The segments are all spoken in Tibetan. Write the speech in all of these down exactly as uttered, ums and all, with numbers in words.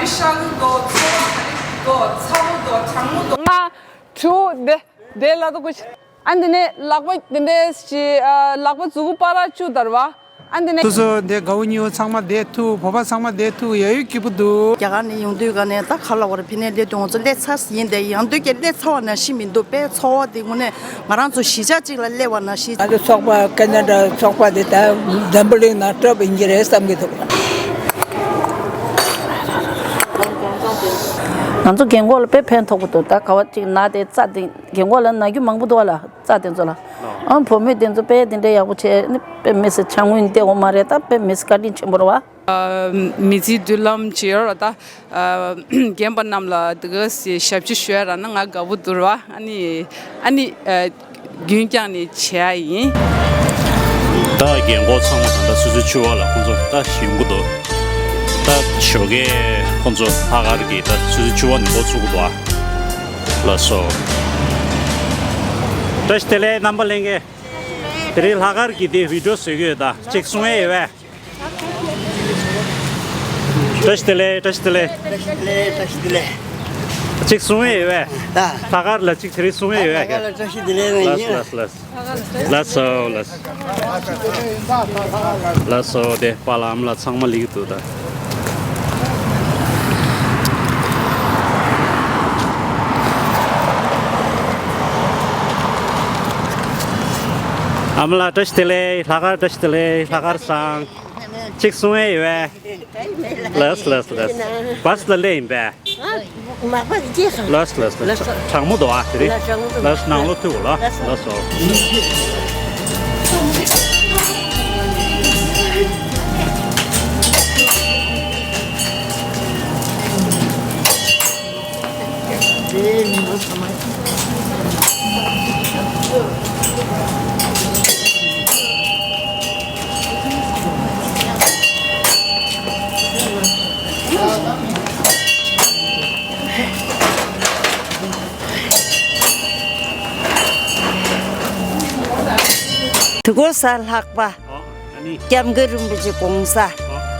ཤ་ལུག་དོ། ཚོ་བ་ག་རེ་དོ། ཚ་བོ་དོ། གྲང་མོ་དོ། ལྔ། དྲུག་དེ། དེ་ལ་དོ་ཀུ་ཤ། ཨ་འདི་ནས་ལག་པ་འདི་འདྲས་ཞིག་ཨ་ལག་པ་མཛུ་གུ་པ་ར་བཅུ་དར་བ། ཨ་འདི་ནས། སོ་སོ་འདི་དགའ་བོ་ཉེ་བོ་ཚང་མ་བསྡད་ཐུབ། བོད་པ་ཚང་མ་བསྡད་ཐུབ། ཡ་ཡོད་སྐྱིད་པོ་འདུག་རྒྱ་གར་ནས་ཡོང་དུས་ག་ནས་ད་ཁ་ལ་བར་ཕི་ནས་སླེབས་དུས་ང་ཚོ་སླེབས་ཚར་ཡིན་ཏེ། ཡང་སྡོད་ཀྱི་སླེབས་ཚར་བ་ནང་བཞིན་མི་འདུག་པས་ཚོར་བ་དེ་དངོས་གནས་ང་རང་ཚོ་གཞིས་ཆགས་གཅིག་ལ་སླེབས་པ་ནང་བཞིན། ང་ཚོ་ཚོགས་པ་ཁེ་ན་ཌ་ཚོགས་པ་དེ་ད་འཛམ་བུ་གླིང་ནང་སྤྲོད་པ་ཡིན་གྱི་རེད་བསམ་གྱི་འདུག་ང་ཚོ་རྒན་གོག་ལ་དཔེ་ཕན་ཐོགས་པོ་འདུག་ད་ག་བ་གཅིག་ན་དེ་རྩ་དེ་རྒན་གོག་ལ་ན་རྒྱུ་མང་པོ་འདུག་བ་ལ། རྩ་དེ་ཚོ་ལ། ཨང་བུ་མོ་དེ་ཚོ་དཔེ་དེ་འདྲའི་ཡག་པོ་བྱས་ནི་དཔེ་མི་སྲིད་ཆང་ངུན་ཏེ་འོ་མ་རེད། ད་དཔེ་མི་སྲིད་བཀའ་དྲིན་ཆེན་པོ་རེད་བ། མི་ཚེའི་མདུན་ལམ་ཅིག་ཡོད་ར་ད། རྒན་པ་རྣམས་ལ་དེ་ག་སི་ཞབས་ཕྱི་ཞུ་ཡ་ར་ན་ང་དགའ་པོ་འདུག་ར་བ། ཨ་ནི་ཨ་ནི་རྒྱུན་བསྐྱངས་ནས་བྱེད་ཡ་ཡིན། ད་རྒན་གོག་ཚང་མ་ད་ལྟ་སོ་སོའི་ཕྱུ་པ་ལ་ཁོང་ཚོ་ད་ཞུ་གི་འདུག་ད་ཞོགས་ཀས་ཁོང་ཚོ་ལྷག་དཀར་གྱི་ད་སོ་སོའི་ཕྱུ་པ་ནས་འགོ་ཚུགས་གི་འདུག་ཨ། ལགས་སོ། བཀྲ་ཤིས་བདེ་ལེགས་རྣམ་པ་ལྷན་རྒྱས། དེ་རིང་ལྷག་དཀར་གྱི་དེ་བི་ཌིའོ་བཟོ་གི་ཡོད་ད། གཅིག་གསུང་ཡས་ཡོད་པས། བཀྲ་ཤིས་བདེ་ལེགས། བཀྲ་ཤིས་བདེ་ལེགས། བཀྲ་ཤིས་བདེ་ལེགས། བཀྲ་ཤིས་བདེ་ལེགས། གཅིག་གསུང་ཡས་ཡོད་པས། ད། ལྷག་དཀར་ལ་གཅིག་དེ་རིང་གསུང་ཡས་ཡོད་པས། ལྷག་དཀར་ལ་བཀྲ་ཤིས་བདེ་ལེགས་ལབ་ཡིན། ལགས་སོ་ལགས་སོ། ལགས་སོ་ལགས་སོ། ལགས་སོ། དེ་པཱ་ལགས་ཨ་མ་ལགས་ཚང་མ་ལེགས་འདུག་ད། ཨ་མ་ལགས་བཀྲ་ཤིས་བདེ་ལེགས། ལྷག་དཀར་བཀྲ་ཤིས་བདེ་ལེགས། ལྷག་དཀར་བཟང་། གཅིག་གསུང་ཡས་ཡོད་པས། ལགས་ལགས་ལགས། བཱས་ལ་སླེབས་ཡིན་པས། མག་པ་གི་རྗེས་སུ། ལགས་ལགས་ལགས། ལགས་སོ། གྲང་མོ་འདུག་ཨ་དེ་རིང་། ལགས་གྲང་མོ་འདུག་ལགས་ནང་ལོགས་ཐུག་གོ་ལགས། ལགས་སོ། དུ་གོ་ས་ལྷག་པ། ཨོ། ཨ་ནི། སྐྱབས་མགོན་རིན་པོ་ཆེ་དགོངས་ས། ཨོ།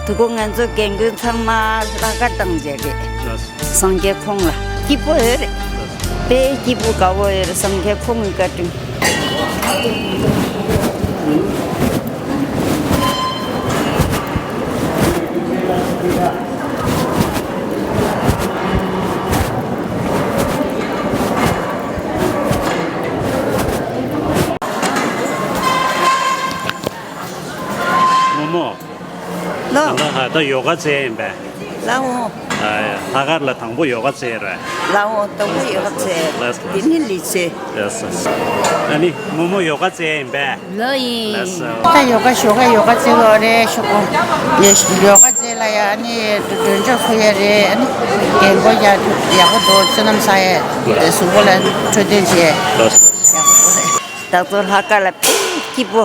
དུ་གོ་ང་ཚོ་རྒན་རྒོན་ཚང་མ་ལྷག་དཀར་བཏང་བྱས་རེད། ལགས། སངས་རྒྱས་ཁོང་ལ་སྐྱིད་པོ་ཡོད་རེད། དཔེ་སྐྱིད་པོ་དགའ་བོ་ཡོད་རེད། སངས་རྒྱས་ཁོང་གི་བཀའ་དྲིན། རྨོ་མོ། ལོ། ད་ལྟ་ད་ཡོ་ག་རྩེ་ཡིན་པས། ལའོ། ཨ་ཡ། ལྷག་དཀར་ལ་དང་པོ་ཡོ་ག་རྩེ་རེད། ལའོ། དང་པོ་ཡོ་ག་རྩེ། ལགས་སོ། དེ་ནི་ལི་རྩེ། ལགས་སོ། ཨ་ནི་རྨོ་མོ་ཡོ་ག་རྩེ་ཡིན་པས། ལོ་ཡིན། ལགས་སོ། ད་ཡོ་ག་ཞོགས་ཀ་ཡོ་ག་རྩེ་གི་རེད་ཤོག་གོ། ཡོ་ག་རྩེ་ལ་ཡ་ཨ་ནི་མགྲོན་ཆོག་ཕུལ་ཡ་རེད། ཨ་ནི་རྒན་གོག་ཡ་ཡག་པོ་འདུག་བསོད་ནམས་བསགས་ཡ་གཟུགས་པོ་ལ་འཕྲོད་བསྟེན་བྱས། ལགས་སོ། ཡག་པོ་འདུག་རེད། ད་ཚོ་ལྷག་དཀར་ལ་དཔེ་སྐྱིད་པོ།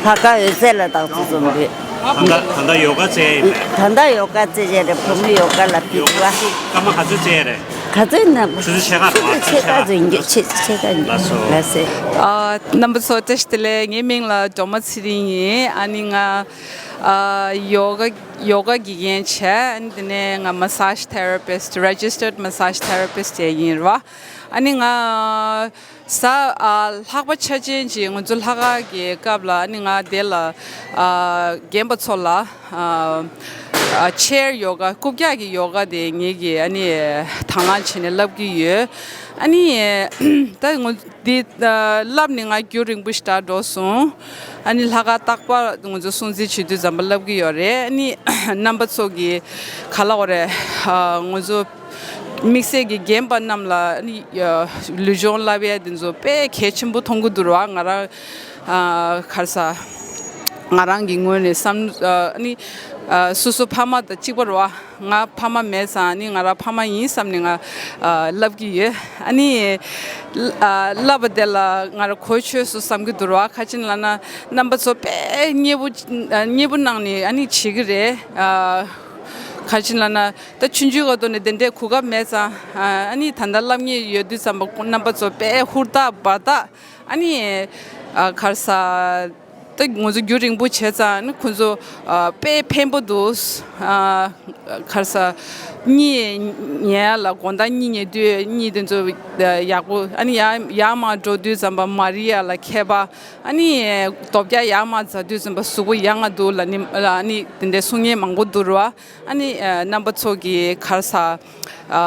ལྷག་དཀར་འོད་ཟེར་ལ་དྭགས་གཙོ་འཛོམས་རེད། ད་ལྟ་ད་ལྟ་ཡོ་ག་རྩེ་ཡིན་པས། ད་ལྟ་ཡོ་ག་རྩེ་བྱས་རེད། བུ་མོ་ཡོ་ག་ལ་ཕེབས་པ། སྐར་མ་ག་ཚོད་རྩེ་རེད། ག་ཚོད་ན། ཆུ་ཚོད་ཕྱེད་ཀ་རེད་པ། ཆུ་ཚོད་ཕྱེད་ཀ་ཚོད་ཡིན་རྒྱུ། ཆེ་ཕྱེད་ཀ་ཡིན། ལགས་སོ། ལགས་སེ། ཨ། རྣམ་པ་ཚོ་བཀྲ་ཤིས་བདེ་ལེགས། ངའི་མིང་ལ་སྒྲོལ་མ་ཚེ་རིང་ཡིན། ཨ་ནི་ང་ཨ་ཡོ་ག་ཡོ་ག་དགེ་རྒན་བྱས། ཨ་ནི་དེ་ནས་ང་massage therapist, registered massage therapist ཡིན་རེད་པ། ཨ་ནི་ང་ས་ཨ་ལྷག་པ་ཆ་ཅན་གྱི་ང་ཚོ་ལྷག་དཀར་གྱི་སྐབས་ལ་ཨ་ནི་ང་དེ་ལ་ཨ་རྒན་པ་ཚོ་ལ་ཨ་ཨ་chair yoga, རྐུབ་བཀྱག་གི་ཡོ་ག་དེ་ངེད་ཀྱིས་ཨ་ནི་དང་བླངས་བྱས་ནས་བསླབ་ཀྱི་ཡོད། ཨ་ནི་ད་ང་འདི་ཨ་བསླབས་ནས་ང་རྒྱུན་རིང་པོ་ཞིག་ད་འགྲོ་སོང་། ཨ་ནི་ལྷག་དཀར་རྟག་པར་ང་ཚོ་སྲུང་བརྩི་བྱེད་དུས་ཙམ་པ་བསླབ་ཀྱི་ཡོད་རེད། ཨ་ནི་རྣམ་པ་ཚོ་གིས་ག་ལབ་དགོས་རེད། ཨ་ང་ཚོ་དམིགས་བསལ་གྱི་རྒན་པ་རྣམས་ལ་ནི་ལུས་སྦྱོང་བསླབ་ཡས་དེ་ཚོ་དཔེ་གལ་ཆེན་པོ་མཐོང་གི་འདུག་ར་བ། ང་རང་ཨ་ག་རེ་ཟ། ང་རང་གི་ངོས་ནས་བསམ་ཨ་ནི་ཨ་སོ་སོ་ཕ་མ་དང་གཅིག་པ་རེད་བ། ང་ཕ་མ་མེད་ཙང་ནི་ང་རང་ཕ་མ་ཡིན་བསམ་ནས་ང་ཨ་བསླབ་ཀྱི་ཡོད། ཨ་ནི་ཨ་བསླབ་པ་དེ་ལ་ང་རང་གོ་ཆོད་སོང་བསམ་གྱི་འདུག་ར་བ། ག་ཅི་ལབ་ན་རྣམ་པ་ཚོ་དཔེ་མཉེས་པོ་ཨ་མཉེས་པོ་གནང་ནས་ཨ་ནི་བྱེད་ཀྱི་རེད། ཨ་ག་ཅི་ལབ་ན། ད་ཆུང་ཆུང་ག་དུས་ནས་དེ་འདྲའི་གོ་སྐབས་མེད་ཙང་། ཨ་ནི་ད་ལྟ་བསླབ་མཁན་ཡོད་དུས་ཙམ་པ་རྣམ་པ་ཚོ་དཔེ་ཧུར་ཐག་འབད་ཐག་ཨ་ནི་ཨ་ག་རེ་ཟ། ད་ང་ཚོ་རྒྱུན་རིང་པོ་བྱས་ཙང་ནི་ཁོང་ཚོ་ཨ་དཔེ་ཕན་པོ་འདུག་ཨ་ག་རེ་ཟ། གཉིད་ཉལ་ལ་དགོང་དག་གཉིད་ཉལ་དུས་གཉིད་དེ་ཚོ་ཡག་པོ། ཨ་ནི་ཡར་ཡར་མར་འགྲོ་དུས་ཙམ་པ་མ་རི་ཡ་ལ་མཁས་པ། ཨ་ནི་རྡོ་བརྒྱ་ཡར་མར་འཛེག་དུས་ཙམ་པ་གཟུགས་པོ་ཡག་ང་འདུག་ལབ་ནི། ཨ་ནི་དེ་འདྲའི་གསུང་མཁན་མང་པོ་འདུག་ར། ཨ་ནི་ཨ་རྣམ་པ་ཚོ་གི་ག་རེ་ཟ། ཨ་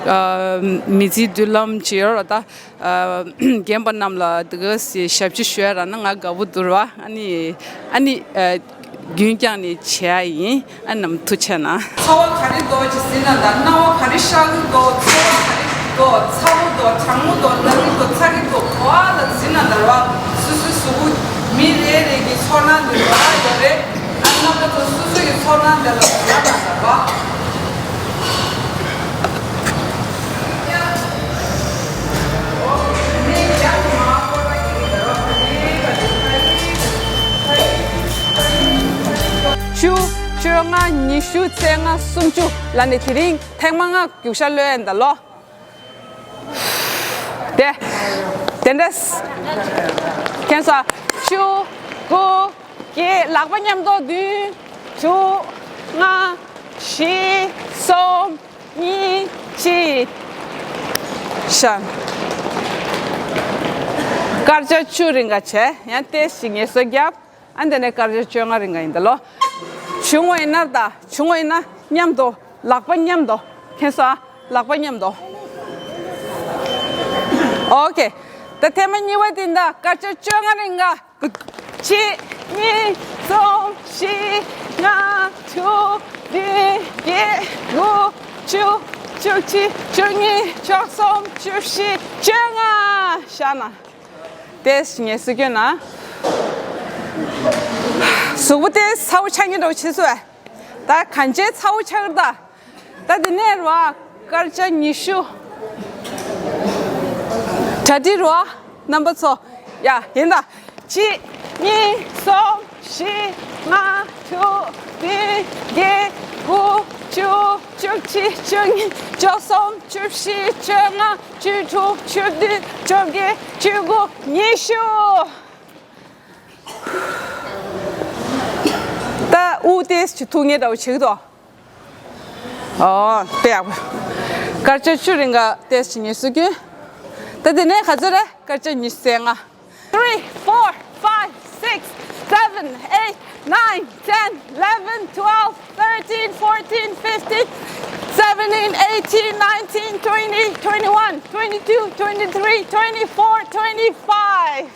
ཨ་མི་ཚེའི་མདུན་ལམ་ཅིག་ཡོད་ར། ད་ཨ་རྒན་པ་རྣམས་ལ་དེ་ག་སེ་ཞབས་ཕྱི་ཞུ་ཡ་རག་ན་ང་དགའ་པོ་འདུག་ར། ཨ་ནི་ཨ་ནི་ཨ་རྒྱུན་བསྐྱངས་ནས་བྱེད་ཡ་ཡིན། ཨ་རྣམས་ཐུགས་རྗེ་གནང་། ཚོར་བ་ག་རེ་འདུག་ཅེས་ཟེར་ན། ད་སྣང་བ་ག་རེ་ཤར་གྱི་འདུག་ཚོར་བ་ག་རེ་འདུག་ཚ་པོ་འདུག་གྲང་མོ་འདུག་ནམ་གྱི་འདུག་ཚ་གི་འདུག་ག་པ་ལ་གཟིགས་ན་འདྲ་བ། སོ་སོའི་གཟུགས་པོ་མི་རེ་རེ་གི་ཚོར་སྣང་འདི་འདྲ་བ་ཡོད་རེད། ཨ་རྣམ་པ་ཚོ་སོ་སོ་ཡི་ཚོར་སྣང་འདི་ལ་གཟིགས་ན་འདྲ་བ། བཅུ། བཅོ་ལྔ། ཉི་ཤུ། ཚེས་ལྔ། སུམ་ཅུ་ལ་ནི་དེ་རིང་ཐེངས་མ་ལྔ་རྒྱུག་ཤར་གློད་ཡན་ད་ལོ། དེ། དེ་འདྲ། ཁྱེད་ཚོ། བཅུ། དགུ། བརྒྱད། ལག་པ་མཉམ་དུ་བདུན། དྲུག་ལྔ། བཞི། གསུམ། གཉིས། གཅིག་ཤར། སྐར་ཆ་བཅུ་རིང་ག་བྱས། ཡང་ཏོག་ཙམ་ངལ་གསོ་བརྒྱབ། ཨ་འདི་ནས་སྐར་ཆ་བཅོ་ལྔ་རིང་ག་ཡིན་ད་ལོ། བྱུང་བ་ཡིན་ན། ད་བྱུང་བ་ཡིན་ན་མཉམ་དུ། ལག་པ་མཉམ་དུ། ཁྱེད་ཚོ་ཨ། ལག་པ་མཉམ་དུ། ཨོ་ཁེ། ད་ཐེངས་མ་གཉིས་པ་དེ་ད་སྐར་ཆ་བཅོ་ལྔ་རིང་ག་གཅིག་གཉིས། གསུམ། བཞི། ལྔ། དྲུག་བདུན། བརྒྱད། དགུ། བཅུ། བཅུ་གཅིག་བཅུ་གཉིས། བཅུ་གསུམ། བཅུ་བཞི། བཅོ་ལྔ། ཤར་ན། ཏོག་ཙམ་ངལ་གསོ་སྐྱོན་ན། གཟུགས་པོ་དེ་ཚ་པོ་ཆགས་ཀྱི་འདྲ་བོ་བྱེད་སོང་བས། ད་གང་ཅིའི་ཚ་པོ་ཆགས་ཀྱི་ད། ད་དེ་ནས་ར་སྐར་ཆ་ཉི་ཤུ། གྲ་སྒྲིག་ར་རྣམ་པ་ཚོ། ཡ་ཡིན་ད། གཅིག་གཉིས། གསུམ། བཞི། ལྔ། དྲུག་བདུན། བརྒྱད། དགུ། བཅུ། བཅུ་གཅིག་བཅུ་གཉིས། བཅུ་གསུམ། བཅུ་བཞི། བཅོ་ལྔ། བཅུ་དྲུག་བཅུ་བདུན། བཅོ་བརྒྱད། བཅུ་དགུ། ཉི་ཤུ། ད་དབུགས་ཏོག་ཙམ་ཐུང་ངེ་འདྲ་བོ་བྱེད་ཀྱི་འདུག་ཨོ་དཔེ་ཡག་པོ། སྐར་ཆ་བཅུ་རིང་ག་ཏོག་ཙམ་ངལ་གསོ་སྐྱོན། ད་དེ་ནས་ག་ཚོད་རེད། སྐར་ཆ་ཉི་ཤུ་རྩ་ལྔ། Three, four, five, six, seven, eight, nine, ten, eleven, twelve, thirteen, fourteen, fifteen, seventeen, eighteen, nineteen, twenty, twenty-one, twenty-two, twenty-three, twenty-four, twenty-five.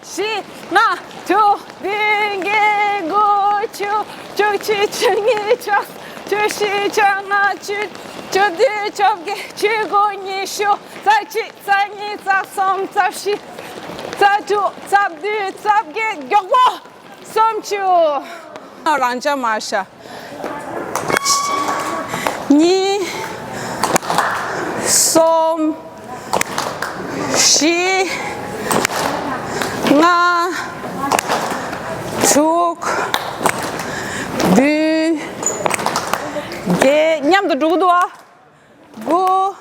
བཞི། ལྔ། དྲུག་བདུན། བརྒྱད། དགུ། བཅུ། བཅུ་གཅིག་བཅུ་གཉིས། བཅུ། བཅུ་བཞི། བཅོ་ལྔ། བཅུ། བཅུ་བདུན། བཅོ་བརྒྱད། བཅུ་དགུ། ཉི་ཤུ། རྩ་གཅིག་རྩ་གཉིས། རྩ་གསུམ། རྩ་བཞི། རྩ་དྲུག་རྩ་བདུན། རྩ་བརྒྱད། མགྱོགས་པོ། སུམ་ཅུ། རང་འཇགས་མར་བཞག་གཉིས། གསུམ། བཞི། ལྔ། དྲུག་བདུན། བརྒྱད། མཉམ་དུ་འགྲོ་གི་འདུག་ཨ། དགུ།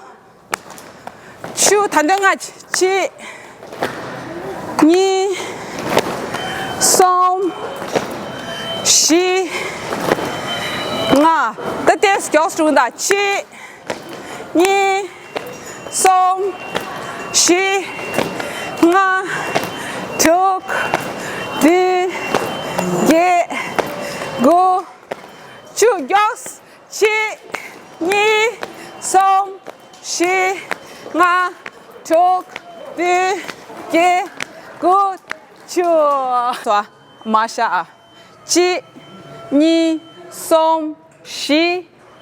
བཅུ། ད་འདོད་ལྔ། གཅིག་གཉིས། གསུམ། བཞི། ལྔ། ད་ཏོག་ཙམ་མགྱོགས་སུ་འགྲོ་གི་འདུག་གཅིག་གཉིས། གསུམ། བཞི། ལྔ། དྲུག་བདུན། བརྒྱད། དགུ། བཅུ། མགྱོགས། གཅིག་གཉིས། གསུམ། བཞི། ལྔ། དྲུག་བདུན། བརྒྱད། དགུ། བཅུ། མར་བཞག་ཨ། གཅིག་གཉིས། གསུམ། བཞི།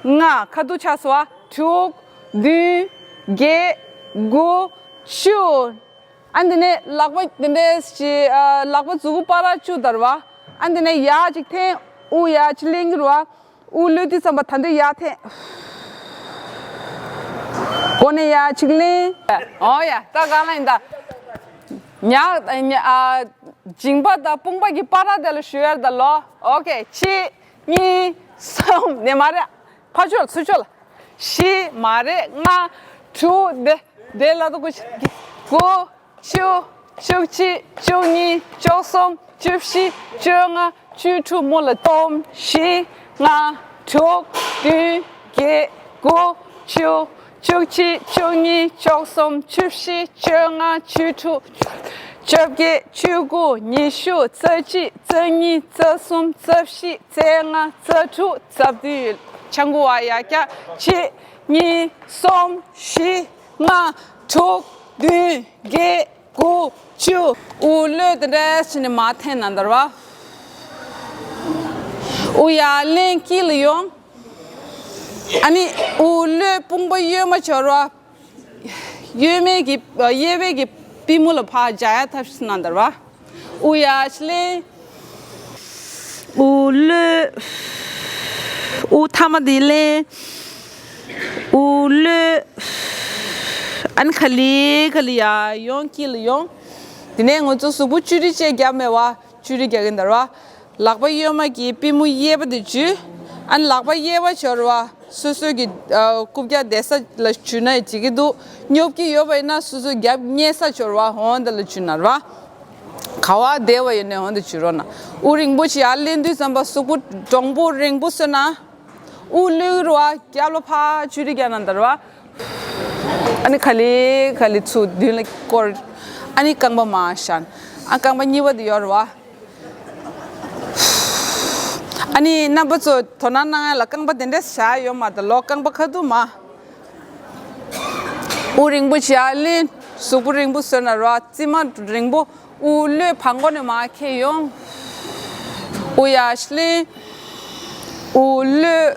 ལྔ། ཁ་ཐུག་ཆགས་སོང་ཨ། དྲུག་བདུན། བརྒྱད། དགུ། བཅུ། ཨ་འདི་ནས་ལག་པ་འདི་འདྲས་ཀྱི་ཨ་ལག་པ་མཛུབ་གུ་བར་བཅུག་དར་བ། ཨ་འདི་ནས་ཡར་གཅིག་འཐེན། དབུགས་ཡར་གཅིག་ལེན་གྱི་རེད་བ། དབུགས་གློད་དུས་ཙམ་པ་ད་འདི་ཡར་འཐེན། མགོ་ནས་ཡར་གཅིག་ལེན། ཨོ་ཡ་ད་ག་ལ་ཡིན་ད། ཉག་ཉག་ཨ་མཇིང་པ་དང་དཔུང་པ་གི་བར་དེ་ལ་གཞུ་ཡར་ད་ལོ། ཨོ་ཁེ། གཅིག་གཉིས། གསུམ། ནས་མ་རེད། ཕར་ཕྱོགས་ལ་ཚུར་ཕྱོགས་ལ། བཞི་མ་རེད། ལྔ། དྲུག་དེ་དེ་ལ་དུ་དགུ། དགུ། བཅུ། བཅུ་གཅིག་བཅུ་གཉིས། བཅུ་གསུམ། བཅུ་བཞི། བཅོ་ལྔ། བཅུ་དྲུག་མོ་ལ་སྟོང་། བཞི། ལྔ། དྲུག་བདུན། བརྒྱད། དགུ། བཅུ། བཅུ་གཅིག་བཅུ་གཉིས། བཅུ་གསུམ། བཅུ་བཞི། བཅོ་ལྔ། བཅུ་དྲུག་བཅོ་བརྒྱད། བཅུ་དགུ། ཉི་ཤུ། རྩ་གཅིག་རྩ་གཉིས། རྩ་གསུམ། རྩ་བཞི། རྩ་ལྔ། རྩ་དྲུག་རྩ་བདུན། ཆང་ཁུ་བ་ཡ་ཀྱ། གཅིག་གཉིས། གསུམ། བཞི། ལྔ། དྲུག་བདུན། བརྒྱད། དགུ། བཅུ། དབུགས་ལོས་དེ་འདྲ་བྱས་ནས་མར་འཐེན་ན་འདར་བ། དབུགས་ཡར་ལེན། དཀྱིལ་ལ་ཡོང་། ཨ་ནི་དབུགས་ལོས་དཔུང་པ་གཡོན་མ་འཆོར་བ། གཡོན་མའི་གི་གཡས་པའི་གི་པུས་མོ་ལ་ཕར་འཇགས་ཡ་ཐབས་ཤིག་གནང་འདར་བ། དབུགས་ཡར་ལེན། དབུགས་ལོས། དབུགས་ཐ་མ་དེ་ལེན། དབུགས་ལོས། ཨ་ནི་ག་ལེ་ག་ལེ་ཡར་ཡོང་། དཀྱིལ་ལ་ཡོང་། དེ་ནས་ང་ཚོ་གཟུགས་པོ་བཅུད་རིས་བཅས་རྒྱབ་མེད་བ། བཅུད་རིས་རྒྱག་གིན་འདར་བ། ལག་པ་གཡོན་མ་གི་པུས་མོ་གཡས་པ་དེ་འཇུས། ཨ་ནི་ལག་པ་གཡས་པ་འཆོར་བ། སོ་སོའི་གི་ཨ་རྐུབ་བཀྱག་བསྡད་ས་ལ་འཇུས་ན་འགྲིག་གི་འདུག་སྙོབ་ཀྱི་ཡོད་པ་ཡིན་ན་སོ་སོའི་རྒྱབ་བསྙེས་ས་འཆོར་བ་འོང་དེ་ལ་འཇུས་ན་ར། ག་བ་བསྡད་པ་ཡིན་ནའི་འོང་དེ་འཇུས་རོགས་གནང་། དབུགས་རིང་པོ་ཞིག་ཡར་ལེན་དུས་ཙམ་པ་གཟུགས་པོ་འདྲོང་པོ་རིང་པོ་བཟོས་ན། དབུགས་ལུས་རུ་བ་རྒྱབ་ལ་ཕར་བཅུད་རིས་རྒྱག་ན་འདར་བ། ཨ་ནི་ག་ལེ་ག་ལེ་ཚུར་མདུན་ལ་བསྐོར། ཨ་ནི་རྐང་པ་མར་བཞག་ཨ་རྐང་པ་གཉིས་པ་དེ་ཡོད་རུ་བ། ཨ་ནི་རྣམ་པ་ཚོ་དོ་སྣང་གནང་ཡ་ལ་རྐང་པ་དེ་འདྲས་བཞག་ཡོད་མ་རེད་ལོ། རྐང་པ་ཁ་ཐུག་མ། དབུགས་རིང་པོ་བྱས་ལེན། གཟུགས་པོ་རིང་པོ་བཟོས་ན་ར་རྩིབ་མ་རིང་པོ། དབུགས་ལོས་བར་མགོ་ནས་མར་འཁྱེར་ཡོང་། དབུགས་ཡར་ལེན། དབུགས་ལོས།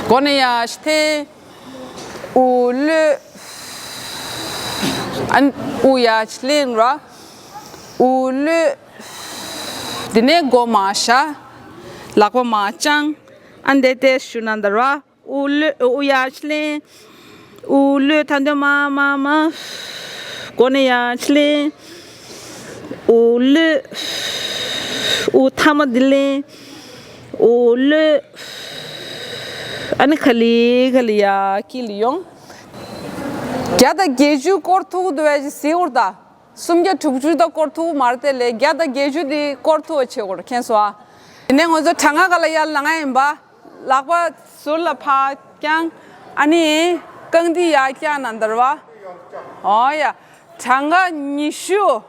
མགོ་ནས་ཡར་འཐེན། དབུགས་ལོས། ཨ་ནི་དབུགས་ཡར་ལེན་ར། དབུགས་ལོས། དེ་ནས་མགོ་མར་བཞག་ལག་པ་མར་བརྐྱངས། ཨ་འདས་ཏེ་ཞུ་ན་འདར་བ། དབུགས་ལོས། དབུགས་ཡར་ལེན། དབུགས་ལོས། ཐ་འདོད་མ་མ་མ། མགོ་ནས་ཡར་ལེན། དབུགས་ལོས། དབུགས་ཐ་མ་འདི་ལེན། དབུགས་ལོས། ཨ་ནི་ག་ལེ་ག་ལེ་ཡར་དཀྱིལ་ལ་ཡོང་། བརྒྱ་དང་བརྒྱད་ཅུ་སྐོར་ཐུབ་འདུག་བས་ཟེར་འུར་ད། སུམ་བརྒྱ་དྲུག་ཅུ་ད་སྐོར་ཐུབ་མ་རེད་དེ་ལས་བརྒྱ་དང་བརྒྱད་ཅུ་འདི་སྐོར་ཐུབ་པ་བྱེད་དགོས་རེད་མཁྱེན་སོང་ཨ། དེ་ནས་ང་ཚོ་གྲངས་ཀ་ག་ལ་ཡར་ལངས་ཡིན་པ། ལག་པ་ཟུར་ལ་ཕར་བརྐྱངས། ཨ་ནི་རྐང་མཐིལ་ཡར་བཀྱག་ན་འདར་བ། འོ་ཡ། གྲངས་ཀ་ཉི་ཤུ།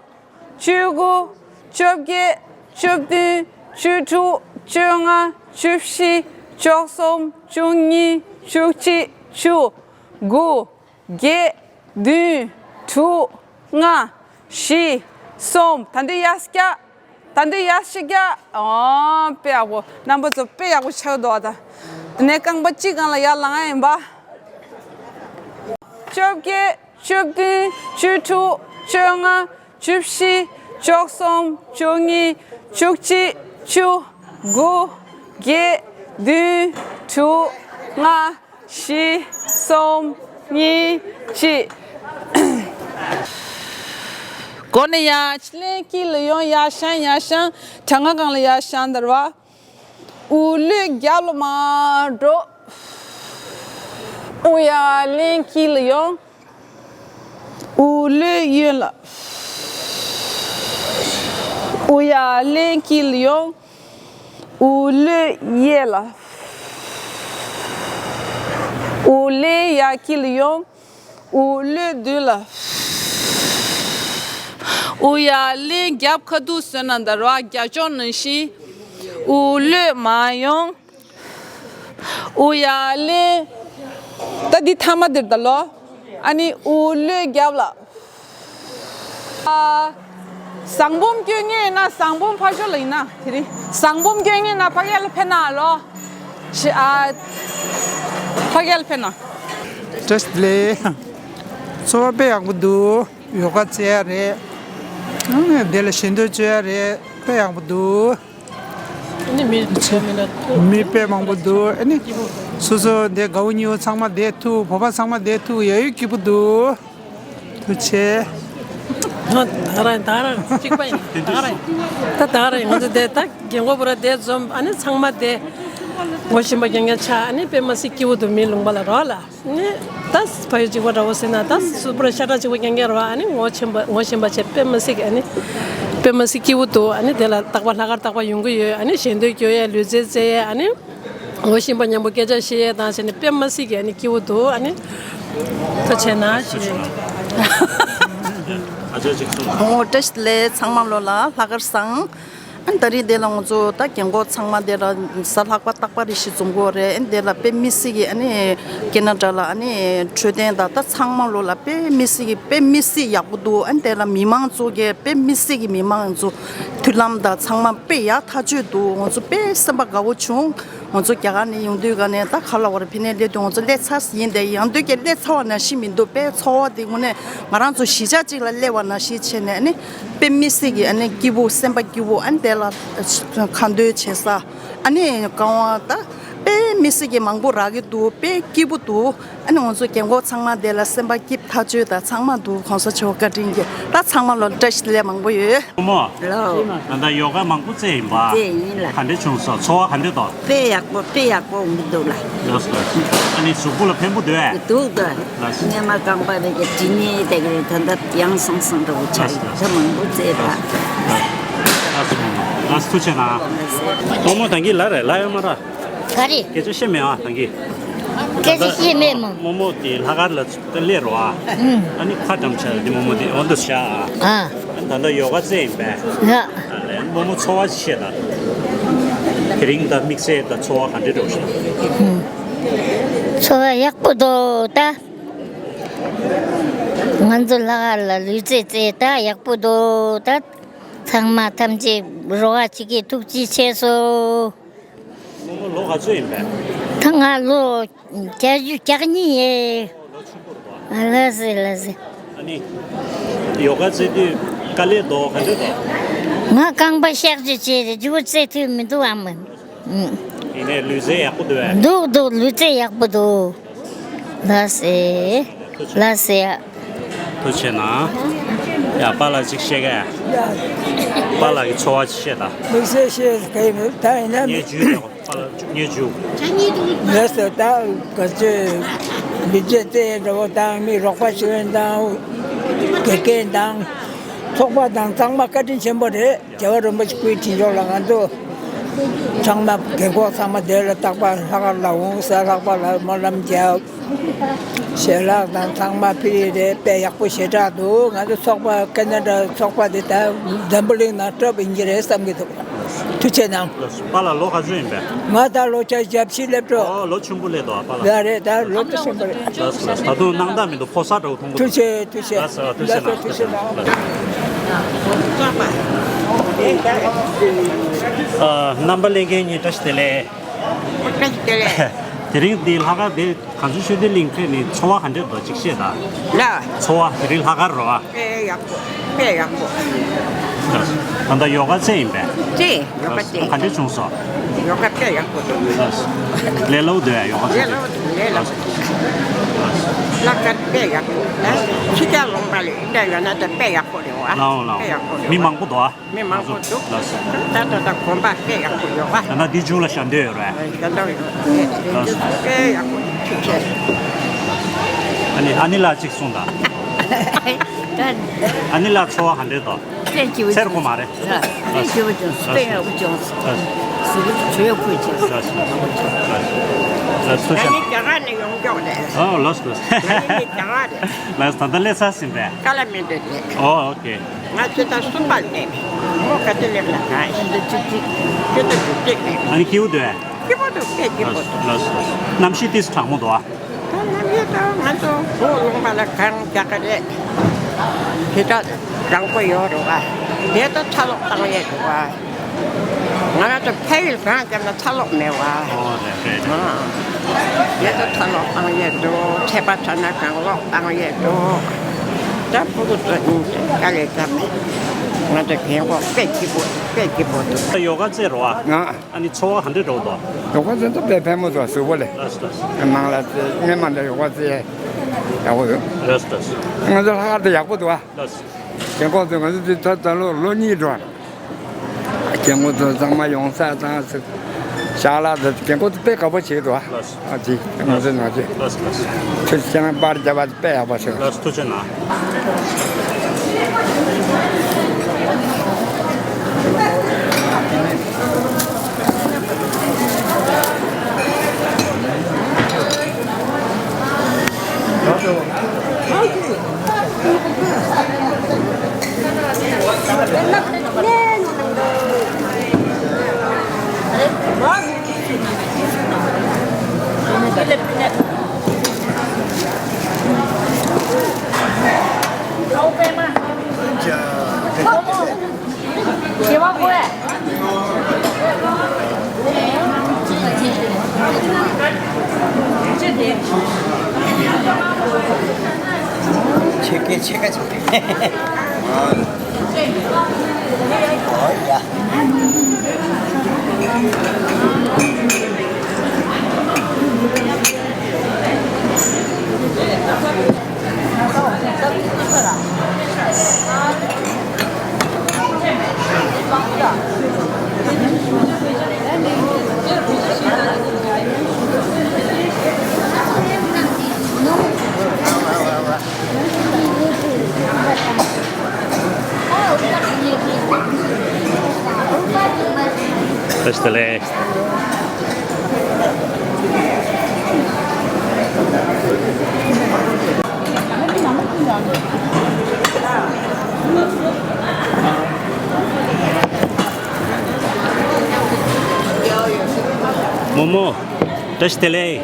བཅུ་དགུ། བཅོ་བརྒྱད། བཅུ་བདུན། བཅུ་དྲུག་བཅོ་ལྔ། བཅུ་བཞི། བཅུ་གསུམ། བཅུ་གཉིས། བཅུ་གཅིག་བཅུ། དགུ། བརྒྱད། བདུན། དྲུག་ལྔ། བཞི། གསུམ། ད་འདི་ཡར་བཀྱག་ད་འདི་ཡར་ཞིག་བཀྱག་ཨོ་དཔེ་ཡག་པོ། རྣམ་པ་ཚོ་དཔེ་ཡག་པོ་ཆགས་འདུག་ཨ། ད་དེ་ནས་རྐང་པ་གཅིག་སྒང་ལ་ཡར་ལངས་ཡ་ཡིན་པ། བཅོ་བརྒྱད། བཅུ་བདུན། བཅུ་དྲུག་བཅོ་ལྔ། བཅུ་བཞི། བཅུ་གསུམ། བཅུ་གཉིས། བཅུ་གཅིག་བཅུ། དགུ། བརྒྱད། བདུན། དྲུག་ལྔ། བཞི། གསུམ། གཉིས། གཅིག་མགོ་ནས་ཡར་ཕྱི་ལེན། དཀྱིལ་ལ་ཡོང་། ཡར་བཞེངས། ཡར་བཞེངས། གྲངས་ཀ་སྒང་ལ་ཡར་བཞེངས་འདར་བ། དབུགས་ལོས་རྒྱབ་ལ་མར་འགྲོ། དབུགས་ཡར་ལེན། དཀྱིལ་ལ་ཡོང་། དབུགས་ལོས་གཡོན་ལ། དབུགས་ཡར་ལེན། དཀྱིལ་ལ་ཡོང་། དབུགས་ལོས་གཡས་ལ། དབུགས་ལོས་ཡར་དཀྱིལ་ལ་ཡོང་། དབུགས་ལོས་མདུན་ལ། དབུགས་ཡར་ལེན། རྒྱབ་ཁ་ཐུག་བཟོས་ན་འདར་བ། རྒྱབ་ལྗོངས་ནང་བཞིན། དབུགས་ལོས་མར་ཡོང་། དབུགས་ཡར་ལེན། ད་འདི་ཐ་མ་འདིར་ད་ལོ། ཨ་ནི་དབུགས་ལོས་རྒྱབ་ལ། ཨ། ཟངས་བུམ་སྐྱོན་ངེས་ཡིན་ན་ཟངས་བུམ་ཕར་ཕྱོགས་ལ་ཡིན་ན་དེ་རིང་ཟངས་བུམ་སྐྱོན་ངེས་ན་ཕ་གི་ལ་ཕེབས་ན་ལོ། ཤི་ཨ། ཕ་གི་ལ་ཕེབས་ན། བཀྲ་ཤིས་བདེ་ལེགས། འཚོ་བ་དཔེ་ཡག་པོ་འདུག་ཡོ་ག་རྩེ་ཡ་རེད། ཨང་དེ་ལ་ཞལ་འདོན་བཅོ་ཡ་རེད། དཔེ་ཡག་པོ་འདུག་ཨ་ནི་མི་མི་དཔེ་མང་པོ་འདུག་ཨ་ནི་སོ་སོ་འདི་དགའ་བོ་ཉེ་བོ་ཚང་མ་བསྡད་ཐུབ། བོད་པ་ཚང་མ་བསྡད་ཐུབ། ཡ་ཡོད་སྐྱིད་པོ་འདུག་ཐུགས་ཆེ། ད་རང་ད་རང་གཅིག་པ་ཡིན། ད་རང་ད་ད་རང་ང་ཚོ་བསྡད་ད་རྒན་གོག་བུ་ར་བསྡད་འཛོམས། ཨ་ནི་ཚང་མ་བསྡད། ངོ་ཤེས་པ་རྐྱང་རྐྱང་ཆགས། ཨ་ནི་དཔེ་མི་སྲིད་སྐྱིད་པོ་འདུག་མི་ལུང་པ་ལ་རོགས་ལ། ནི་ད་ཕ་ཡུལ་གཅིག་པ་འདྲ་བོ་ཟེར་ན་ད་སུ་པར་ཤ་ཁྲག་གཅིག་པ་རྐྱང་རྐྱང་རེད་བ། ཨ་ནི་ངོ་ཤེས་པ་ངོ་ཤེས་པ་བྱས་དཔེ་མི་སྲིད་ཀྱི། ཨ་ནི་དཔེ་མི་སྲིད་སྐྱིད་པོ་འདུག་ཨ་ནི་དེ་ལ་རྟག་པར་ལྷག་དཀར་རྟག་པར་ཡོང་གི་ཡོད། ཨ་ནི་ཞལ་འདོན་སྐྱོར་ཡས། ལུས་རྩལ་རྩེ་ཡས། ཨ་ནི་ངོ་ཤེས་པ་མཉམ་པོ་སྐད་ཆ་བཤད་ཡས་དང་བྱས་ནས་དཔེ་མི་སྲིད་ཀྱི། ཨ་ནི་སྐྱིད་པོ་འདུག་ཨ་ནི་ཐུགས་རྗེ་གནང་ཞུ། ཨ་ཅག་ཅིག་གསུངས། ཨོ་བཀྲ་ཤིས་བདེ་ལེགས། ཚང་མ་ལོ་ལ་ལྷག་དཀར་བཟང་། ཨ་ནི་ད་རེས་འདི་ལ་ང་ཚོ་ད་རྒན་གོག་ཚང་མ་འདི་ལ་གཟའ་ལྷག་པ་རྟག་པ་རེ་བཞིན་འཛོམས་ཀྱི་ཡོད་རེད། ཨ་ནི་འདི་ལ་དཔེ་མི་སྲིད་ཀྱི། ཨ་ནི་ཀེ་ན་ཌ་ལ་ཨ་ནི་འཕྲོད་བསྟེན་དང་ད་ཚང་མ་ལོ་ལ་དཔེ་མི་སྲིད་ཀྱི་དཔེ་མི་སྲིད་ཡག་པོ་འདུག་ཨ་ནི་འདི་ལ་མི་མང་ཚོ་གིས་དཔེ་མི་སྲིད་ཀྱི་མི་མང་ཚོ་མཐུན་ལམ་དང་ཚང་མ་དཔེ་ཡག་ཐག་ཆོད་འདུག་ང་ཚོ་དཔེ་སེམས་པ་དགའ་བོ་བྱུང་། ང་ཚོ་རྒྱ་གར་ནས་ཡོང་དུས་ག་ནས་ད་ག་ལ་བར་ཕི་ནས་སླེབས་དུས་ང་ཚོ་སླེབས་ཚར་ཡིན། དེ་ཡང་དུས་ཀྱི་སླེབས་ཚར་བ་ནང་བཞིན་མི་འདུག་དཔེ་ཚོར་བ་དེ་དངོས་གནས་ང་རང་ཚོ་གཞིས་ཆགས་གཅིག་ལ་སླེབས་པ་ནང་བཞིན་བྱས་ནས་ཨ་ནི། དཔེ་མི་སྲིད་ཀྱི་ཨ་ནི་སྐྱིད་པོ། སེམས་པ་སྐྱིད་པོ། ཨ་ནི་དེ་ལ་ཁ་འདོན་བྱེད་ས། ཨ་ནི་གང་བ་ད་དཔེ་མི་སྲིད་ཀྱི་མང་པོ་རག་གི་འདུག་དཔེ་སྐྱིད་པོ་འདུག་ཨ་ནི་ང་ཚོ་རྒན་གོག་ཚང་མ་དེ་ལ་སེམས་པ་སྐྱིད་ཐག་ཆོད་དང་ཚང་མ་འདུག་གོང་ས་མཆོག་བཀའ་དྲིན་གྱིས་ད་ཚང་མ་ལོ་བཀྲ་ཤིས་བདེ་ལེགས་མང་པོ་ཡོད། བུ་མོ། ལོ། ད་ལྟ་ཡོ་ག་མང་པོ་རྩེས་ཡིན་པ། རྩེས་ཡིན་ལ། ག་འདྲ་བྱུང་སོང་། ཚོར་བ་ག་འདྲ་འདུག་དཔེ་ཡག་པོ་དཔེ་ཡག་པོ་འོང་གི་འདུག་ལ། ལགས་སོ་ལགས་སོ། ཨ་ནི་གཟུགས་པོ་ལ་ཕན་པོ་འདུག་ཨེ། འདུག་འདུག་ལགས་སོ། སྔོན་མ་རྐང་པ་རེ་ག་དྲི་ནས་དེ་ག་རེ་ད་ལྟ་ཡང་སང་སང་འདྲ་བོ་ཆགས་ཡོད། ད་མང་པོ་རྩེས་པ། ལགས་སོ། ལགས་སོ། ཐུགས་རྗེ་གནང་། བུ་མོ་ད་གིན་ལ་རེད་ལ་ཡོད་མ་ར། ག་རེ། སྐད་ཆ་བཤད་མེད་ཨ་ད་གིན། སྐད་ཆ་བཤད་མེད་མོ། རྨོ་མོ་དེ་ལྷག་དཀར་ལ་ད་སླེབས་རོགས་ཨ། ཨ་ནི་ཁ་འགྲམ་ཆ་དེ་རྨོ་མོ་དེ་འོ་འདུག་བཞག་ཨ། ཨ་ནི་ད་ལྟ་ཡོ་ག་རྩེས་ཡིན་པས། ཨ་ལས་རྨོ་མོ་ཚོར་བ་ཅིག་བཤད་ད། དེ་རིང་ད་དམིགས་བསལ་ད་ཚོར་བ་ག་འདྲ་འདྲ་བོ་ཞིག་ཚོར་བ་ཡག་པོ་འདུག་ད། ང་ཚོ་ལྷག་དཀར་ལ་ལུས་རྩལ་རྩེས་ད་ཡག་པོ་འདུག་ད། ཚང་མ་ཐམས་ཅད་རོགས་པ་བྱེད་ཀྱི་ཐུགས་རྗེ་ཆེ་སོ། རྨོ་མོ་ལོ་ག་ཚོད་ཡིན་པས། ད་ང་ལོ་བརྒྱད་ཅུ་གྱ་གཉིས་ཡིན། ལོ་ཆུང་པོ་རེད་པ། ལགས་སེ་ལགས་སེ། ཨ་ནི། ཡོ་ག་རྩེ་དུས་དཀའ་ལས་འདུག་ག་འདྲ་འདུག་ང་རྐང་པ་གཤག་བཅོས་བྱས་ཏེ་མགྱོགས་པོ་རྩེ་ཐུབ་མི་འདུག་ཨ་མ། ཡིན་ནའི་ལུས་རྩལ་ཡག་པོ་འདུག་ཨེ། འདུག་འདུག་ལུས་རྩལ་ཡག་པོ་འདུག་ལགས་སེ། ལགས་སེ། ཐུགས་རྗེ་གནང་། ཡ་པཱ་ལགས་ཅིག་བཤད་ག་པཱ་ལགས་ཀྱི་ཚོར་བ་ཅིག་བཤད་དང་། དམིགས་བསལ་བཤད་ག་ཡིན་མིན་ད་ཡིན་ན་མི། བརྙས་བཅོས་ཡོད། པཱ་ལགས་བརྙས་བཅོས། ལགས་སོ། ད་ག་ཚོད་ལུས་རྩལ་རྩེ་འདྲ་བོ་དང་མི་རོགས་པ་བྱེད་མཁན་དང་དགེ་རྒན་དང་ཚོགས་པ་དང་ཚང་མ་བཀའ་དྲིན་ཆེན་པོ་རེད། རྒྱལ་བ་རིན་པོ་ཆེ་སྐུའི་དྲིན་ལོག་ལ་ང་ཚོ་ཚང་མ་རྒན་གོག་ཚང་མ་དེ་ལ་རྟག་པར་ལྷག་དཀར་ལ་འོང་། གཟའ་ལྷག་པ་ལ་སྨོན་ལམ་རྒྱབ། ཞལ་ལག་དང་ཚང་མ་ཕུལ་ཡི་རེད། དཔེ་ཡག་པོ་ཞེ་དྲག་འདུག་ང་ཚོ་ཚོགས་པ་ཀེ་ན་ཌ་ཚོགས་པ་དེ་ད་འཛམ་བུ་གླིང་ནང་སྤྲོད་ཡིན་གྱི་རེད་བསམ་གྱི་འདུག་ཐུགས་རྗེ་གནང་། པཱ་ལགས་ལོ་ག་ཚོད་ཡིན་པས། ང་ད་ལོ་བརྒྱད་ཅུ་གྱ་བཞི་སླེབས་འགྲོ། ཨོ་ལོ་ཆུང་པོ་སླེབས་འདུག་ཨ་པཱ་ལགས། ཡ་རེད། ད་ལོ་ཆུང་པོ་རེད། ལགས་སོ་ལགས་སོ། ད་དུང་སྣང་དག་མི་འདུག་ཕོ་གསར་འདྲ་བོ་མཐོང་གི་འདུག་ཐུགས་རྗེ་ཆེ། ཐུགས་རྗེ་གནང་། ལགས་སོ་ཐུགས་རྗེ་གནང་། ཐུགས་རྗེ་གནང་། ཨ། རྣམ་པ་ལྷན་རྒྱས་གཉིས་བཀྲ་ཤིས་བདེ་ལེགས། བཀྲ་ཤིས་བདེ་ལེགས། དེ་རིང་འདི་ལྷག་དཀར་འདི་གངས་ལྗོངས་ཆོས་ལྡན་གླིང་ཕེབས་ནས་ཚོར་བ་ག་འདྲ་འདུག་ཅིག་བཤད་དང་། ལགས། ཚོར་བ་དེ་རིང་ལྷག་དཀར་རོ། དཔེ་ཡག་པོ། དཔེ་ཡག་པོ། ད་ལྟ་ཡོ་ག་རྩེ་ཡིན་པས། རྩེ། ཡོ་ག་རྩེ། ག་འདྲ་བྱུང་སོང་། ཡོ་ག་དཔེ་ཡག་པོ་འདུག་ལགས་སོ། ལས་སླ་པོ་འདུག་ཡ་ཡོ་ག་རྩེ། ལས་སླ་པོ་འདུག་ལས་སླ་པོ་འདུག་ལྷག་དཀར་དཔེ་ཡག་པོ། ད་ཕྱི་རྒྱལ་ལུང་པ་ལ་འདི་འདྲ་ཡོད་ན་ད་དཔེ་ཡག་པོ་རེད་བ། ལའོ་ལའོ། དཔེ་ཡག་པོ་རེད་བ། མི་མང་པོ་འདུག་ཨ། མི་མང་པོ་འདུག་ལགས་སོ། ད་ད་ད་དགོན་པ་དཔེ་ཡག་པོ་ཡོད་པ། ད་ལྟ་འདི་མཇུག་ལ་ཞལ་འདོན་ཡོད་རེད། ཞལ་འདོན་ཡོད་རེད། ལགས་སོ། དཔེ་ཡག་པོ་ཐུགས་རྗེ་ཆེ། ཨ་ནི་ཨ་ནི་ལགས་གཅིག་གསུངས་དང་། ཨ་ནི་ལགས་ཚོར་བ་ག་འདྲས་འདུག་དཔེ་སྐྱིད་པོ་འཚེར་དགོས་མ་རེད། དཔེ་སྐྱིད་པོ་བྱུང་། དཔེ་ཡག་པོ་བྱུང་། ལགས་སོ། གཟུགས་པོ་ཇེ་ཡག་པོ་བྱུང་། ལགས་སོ། ལགས་སོ། ཐུགས་རྗེ་ཆེ། ང་ནི་རྒྱ་གར་ནས་ཡོང་མགྱོགས་རེད། ཨོ་ལགས་སོ། ང་ནི་རྒྱ་གར་རེད། ལགས་སོ། ད་ལྟ་སླེབས་ཚར་ཟིན་པས། ཀ་ལ་མི་འདུག་རེད། ཨོ་ཨོ་ཀེ། ང་ཁྱེད་ད་གསུམ་པར་སླེབས། མོ་ག་དུས་སླེབས་ན་གང་ཡིན། ཁྱེད་ད་བཅུ་གཅིག་ཁྱེད་ད་བཅུ་གཅིག་སླེབས། ཨ་ནི་སྐྱིད་པོ་འདུག་ག་སྐྱིད་པོ་འདུག་དཔེ་སྐྱིད་པོ་འདུག་ལགས་སོ། གནམ་གཤིས་ཏིས་གྲང་མོ་འདུག་ཨ། ད་གནམ་གཤིས་ད་ང་ཚོ་བོད་ལུང་པ་ལ་གངས་རྒྱག་གི་རེད། དེ་ད་གྲང་པོ་ཡོད་རེད་བ། དེ་ད་ཚ་ལོག་བཏང་ཡས་འདུག་བ། ང་རང་ཚོ་ཕ་ཡུལ་གང་བརྒྱབ་ན་ཚ་ལོག་མེད་བ། ཨོ་རེད་རེད། ཨ། དེ་ཚོ་ཚ་ལོག་བཏང་ཡས་འདུག་ཚད་པ་ཚ་ན་གང་ལོག་བཏང་ཡས་འདུག་ད་ཕྲུ་གུ་ཚོ་དཀའ་ལས་བརྒྱབ་ནས་ང་ཚོ་རྒན་གོག་དཔེ་སྐྱིད་པོ་འདུག་དཔེ་སྐྱིད་པོ་འདུག་ད་ཡོ་ག་རྩེ་རོ་ཨ། ང་། ཨ་ནི་ཚོར་བ་ག་འདྲ་འདྲ་བོ་འདུག་ཡོ་ག་རྩེ་ད་དཔེ་ཕལ་མོ་འདུག་གཟུགས་པོ་ལ། ལགས་སོ་ལགས་སོ། ནང་ལ་རྩེ་སྔོན་མ་འདྲ་ཡོ་ག་རྩེ་ཡག་པོ་ཡོད། ལགས་སོ་ལགས་སོ། ང་ཚོ་ལྷག་དཀར་དུ་ཡག་པོ་འདུག་ཨ། ལགས་སོ། རྒན་གོག་ཚོ་ང་ཚོ་འདི་ད་ད་ལོ་ལོ་གཉིས་འགྲོ་ཨ། རྒན་གོག་ཚོ་ཚང་མ་ཡོང་ས་དང་ཚོ། ཞང་ལགས་དང་རྒན་གོག་དེ་དཔེ་དགའ་པོ་བྱེད་འདུག་ཨ། ལགས་སོ། ཨ་ཅི་ང་ཚོའི་ནང་ཆེ། ལགས་སོ་ལགས་སོ། ཁྱོད་ཁྱེད་རང་པར་རྒྱབ་པ་དཔེ་ཡག་པོ་བྱུང་། ལགས་སོ་ཐུགས་རྗེ་གནང་། ཕྱེད་ཀའི་ཕྱེད་ཀ་ཅིག་ཨོ་ཡ། བཀྲ་ཤིས་བདེ་ལེགས། རྨོ་མོ། བཀྲ་ཤིས་བདེ་ལེགས།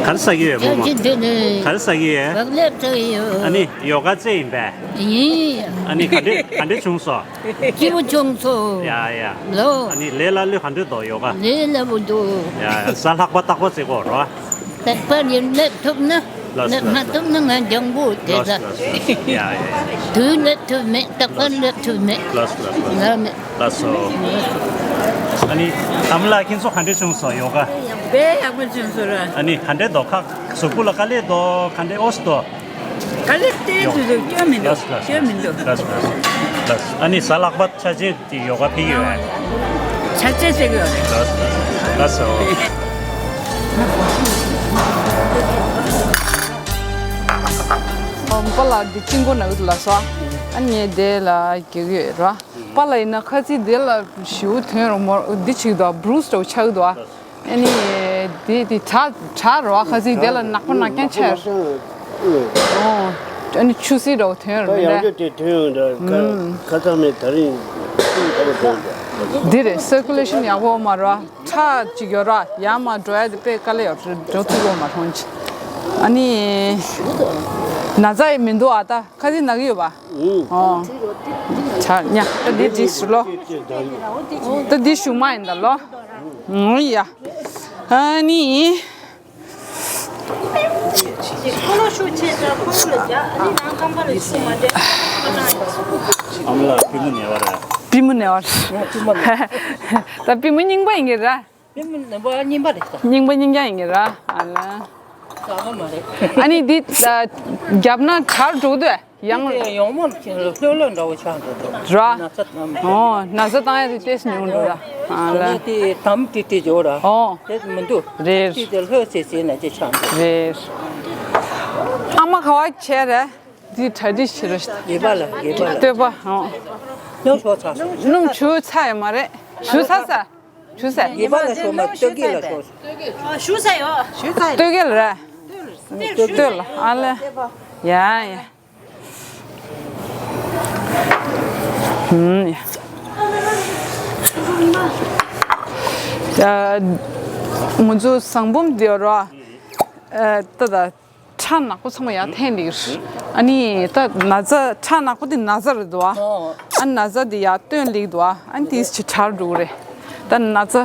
ག་རེ་ཟ་གི་ཡོད་རྨོ་མོ། བཀྲ་ཤིས་བདེ་ལེགས། ག་རེ་ཟ་གི་ཡོད། བག་ལེབ་ཟ་གི་ཡོད། ཨ་ནི་ཡོ་ག་རྩེ་ཡིན་པས། ཡིན། ཨ་ནི་ག་འདྲས་ག་འདྲས་བྱུང་སོང་། སྐྱིད་པོ་བྱུང་སོང་། ཡ་ཡ། ལོ། ཨ་ནི་ལས་སླ་ལུས་ག་འདྲས་འདུག་ཡོ་ག་ལས་སླ་པོ་འདུག་ཡ་ཡ། གཟའ་ལྷག་པ་རྟག་པར་རྩེ་དགོས་རོ། རྟག་པར་ཡིན་སླེབས་ཐུབ་ན། ལགས་སོ། སླེབས་མ་ཐུབ་ན་ང་སྦྱང་དགོས་དེ་ལགས་ལ། སོ་ལགས་སོ། ཡ་ཡ། དུས་སླེབས་ཐུབ་མེད། རྟག་པར་སླེབས་ཐུབ་མེད། ལགས་སོ་ལགས་སོ། ལགས་མེད། ལགས་སོ། ཨ་ནི་ཨ་མ་ལགས་ཁྱེད་ཚོ་ག་འདྲས་བྱུང་སོང་ཡོ་ག་དཔེ་ཡག་པོ་བྱུང་སོང་ར། ཨ་ནི་ག་འདྲས་འདུག་ཁ་གཟུགས་པོ་ལ་དཀའ་ལས་འདུག་ག་འདྲས་ཨོ་སི་འདུག་དཀའ་ལས་དེ་ཡོ་དུས་དུས་སྐྱོན་མི་འདུག་ལགས་སོ་ལགས་སོ། སྐྱོན་མི་འདུག་ལགས་སོ་ལགས་སོ། ལགས་སོ། ཨ་ནི་གཟའ་ལྷག་པ་ཆ་ཅན་དེ་ཡོ་ག་ཕེབས་ཀྱི་ཡོད་པས། ཆ་ཆེ་ཆེ་གི་ཡོད་རེད། ལགས་སོ་ལགས་སོ། ཨ་མ་པ་ལགས་འདི་ཅིང་གོ་ན་འུ་ལ་སོ། ཨ་ནི་དེ་ལ་རྒྱག་གི་ཡོད་ར། པ་ལགས་ཡིན་ན་ཁ་ཚིག་དེ་ལ་ཞིའུ་དོན་རུ་མོ་འདི་ཆིག་དོ་བུ་རུ་སི་འདྲ་བོ་ཆགས་འདུག་ཨ་ནི་དེ་དེ་དྲ་དྲ་རོ་ཁ་ཚིག་དེ་ལ་ནག་པོ་ནག་རྐྱང་ཆགས། ཨོ། ཨ་ནི་ཆུ་སྲིན་འདྲ་བོ་དོན་རུ་ད་མི་ཡང་འདྲ། བསྐྱར་དེ་དོན་ཡོང་འདྲ། ཁ་ཁ་ཁ་མེད་ད་རིང་ཁ་ཁ་དོན་འདྲ། འདི་རེད། སར་ཀུ་ལེ་ཤན་ཡག་པོ་མ་རོ། ཁྲག་ཅིག་ཡོད་ར་ཡར་མར་འགྲོ་ཡ་དེ་དཔེ་དཀའ་ལས་ཡོད་རེད། འགྲོ་ཚུགས་པོ་མ་མཐོང་ཅི། ཨ་ནི་ན་ཚ་ཡི་མི་འདུག་ཨ་ད་ཁ་ཚིག་ན་གི་ཡོད་པ། ཨོ། ཆ་ཉ་ད་འདི་འདི་ཞུ་ལོ། ད་འདི་ཞུ་མ་ཡིན་ད་ལོ། ཨོ་ཡ། ཨ་ནི། ཁོ་ལོ་ཤུགས་ཆེ་ཙང་ཁོ་ལོ་ལ་རྒྱག་ཨ་ནི་ནང་ཁང་པ་ལ་ཤུགས་མ་འདྲེ། ཨ་མ་ལགས་པུས་མོ་ན་བ་རེད། པུས་མོ་ན་བ་རེད། ད་པུས་མོ་རྙིང་པ་ཡིན་གྱི་ར། པུས་མོ་ན་བ་རྙིང་པ་རེད་ད། རྙིང་པ་རྙིང་རྐྱང་ཡིན་གྱི་ར། ཨ་ལ། གསར་པ་མ་རེད། ཨ་ནི་འདི་རྒྱབ་ན་གར་འགྲོ་གི་འདུག་ཡང་། དེ་ཡང་མོ་ལྷོད་ལྷོད་འདྲ་བོ་ཆགས་འགྲོ་འདུག་ར། ན་ཚ་དང་། ཨོ་ན་ཚ་བཏང་ཡ་དེ་ཏེས་ཉུང་འགྲོ་ར། ཨ་ལ། དེ་དམ་ཏི་ཏི་འཇོག་ར། ཨོ། དེ་མི་འདུག་རེད། ཏི་ཏི་ལྷོད་སེ་སེ་ན་ཅི་ཆགས་འདུག་རེད། ཨ་མ་ག་བ་བྱས་རེད། འདི་གྲ་སྒྲིག་བྱེད་ར་ཤི། དགེ་བ་ལ་དགེ་བ་ལ། སྟོད་པ། ཨོ། སྣུམ་ཞོག་ཚ་སོང་། སྣུམ་ཆུ་ཚ་ཡོད་མ་རེད། ཆུ་ཚ་ས། ཆུ་ས། དགེ་བ་ལ་ཞོག་མ་སྟོད་སྐྱིད་ལ་ཞོག་ཞུ་ས་ཡོད། ཞུ་ས་ཡོད། སྟོད་སྐྱིད་ལ་ར། སྟོད་ལ་ཨ་ལ། ཡ་ཡ། ཧུམ། ཡ། ང་ཚོ་ཟངས་བུམ་དེ་ར། ཨ་ད་ད་ཁྲག་ནག་པོ་ཚང་མ་ཡར་འཐེན་ལེགས། ཨ་ནི་ད་ན་ཚ་ཁྲག་ནག་པོ་དེ་ན་ཚ་རེད་འདུག་ཨ་ཨ་ན་ཚ་དེ་ཡར་བཏོན་ལེགས་འདུག་ཨ་ཨ་ནི་དེ་ཅི་དྲག་འགྲོ་གི་རེད། ད་ན་ཚ་